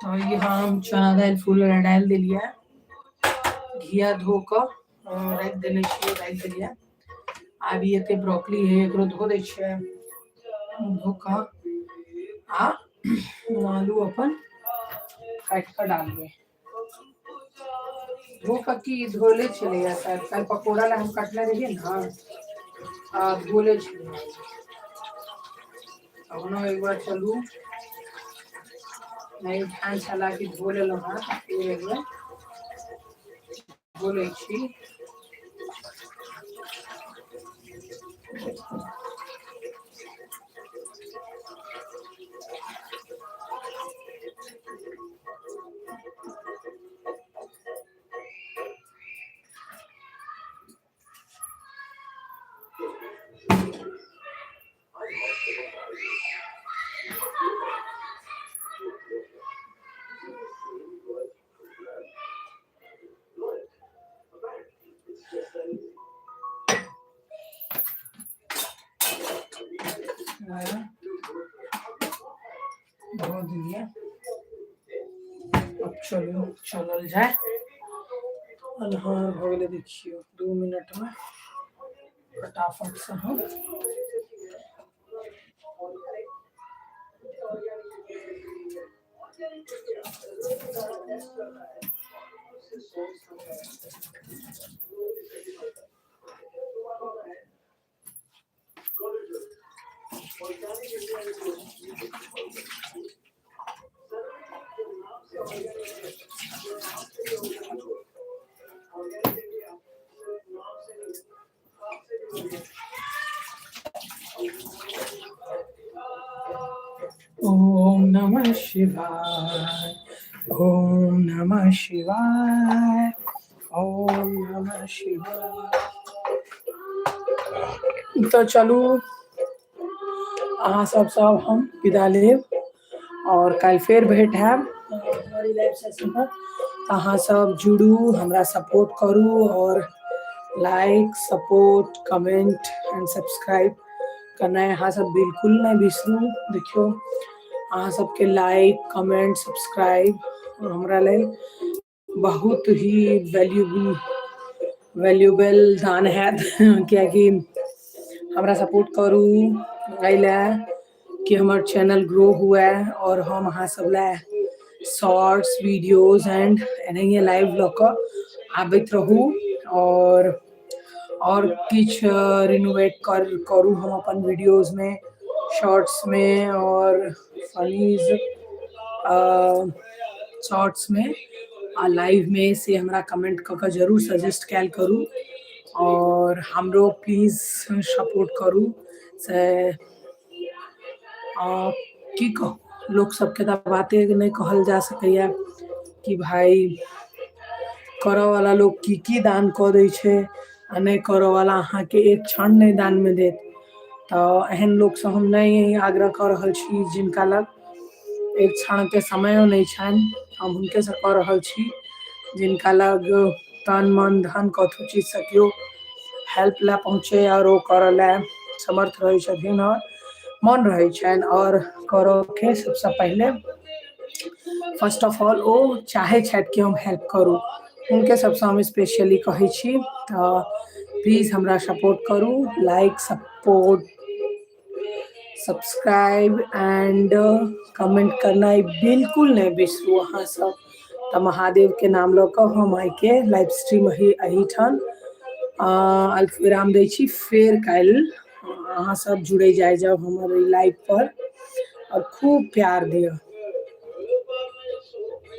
तऽ ई हम चना दालि फूलै लए डालि देलियै। घिया धो कऽ राखि देने छियै, राखि देलियै। आब ई एते ब्रोकली है, एकरो धो दै छियै। धो कऽ आ आलू अपन काटि कऽ डालबै। धो कऽ की धोले छलैया शायद। काल्हि पकौड़ा लए हम कटने रहियै ने, आ धोले छलैया। तहनो एक बार चलू नहि ध्यान छला कि धो लेलहुँ हँ, फेर एक बेर धो लै छी। धो दिलियै। अब चलू, चलल जाय। अन्हार भऽ गेलै। देखियौ, 2 मिनटमे फटाफट से हम ओम नमः शिवाय, ओम नमः शिवाय, ओम नमः शिवाय। तऽ चलू, अहाँ सब सब हम विदा लेब और काल्हि फेर भेंट हैब हमर ई लाइव सेशन पर। अहाँ सब जुड़ू, हमरा सपोर्ट करू और like, support, comment and subscribe करनाइ अहाँ सब बिल्कुल नहि बिसरू। देखियौ, अहाँ सबके लाइक, कमेंट, सब्सक्राइब हमरा लेल बहुत ही वैल्यूबल वैल्यूबल दान हैत, कियाकि हमरा सपोर्ट करू एहि लए कि हमर चैनल ग्रो हुए और हम अहाँ सब लए शॉर्ट्स वीडियोज एंड एनाहिए लाइव लऽ कऽ आबैत रहू और किछु रिनोवेट करू हम अपन वीडियोजमे, शॉर्ट्समे और फनीज शॉर्ट्समे आ लाइवमे। से हमरा कमेंट कऽ कऽ जरूर सजेस्ट कयल करू और हमरो प्लीज सपोर्ट करू। से की कहू, लोक सबके तऽ बाते नहि कहल जा सकैया कि भाई करऽ वाला लोक की की दान कऽ दै छै आ नहि करऽ वाला अहाँके एक क्षण नहि दानमे देत। तऽ एहन लोकसँ हम नहि आग्रह कऽ रहल छी। जिनका लग एक क्षणके समयो नहि छनि, हम हुनकेसँ कऽ रहल छी। जिनका लग तन, मन, धन कथू चीजसँ केओ हेल्प लए पहुँचे आओर ओ करऽ लए समर्थ रहै छथिन आओर मन रहै छनि और करऽके सबसँ पहिले, फर्स्ट ऑफ ऑल, ओ चाहै छथि कि हम हेल्प करू, हुनके सबसँ हम स्पेशली कहै छी। तऽ प्लीज हमरा सपोर्ट करू। Like, support, subscribe and comment करनाइ बिल्कुल नहि बिसरू अहाँ सब। तऽ महादेवके नाम लऽ कऽ हम आइके लाइव स्ट्रीम एहिठाम अल्प विराम दै छी। फेर काल्हि अहाँ सब जुड़ै जाय जाउ हमर एहि लाइव पर और खूब प्यार दिअ।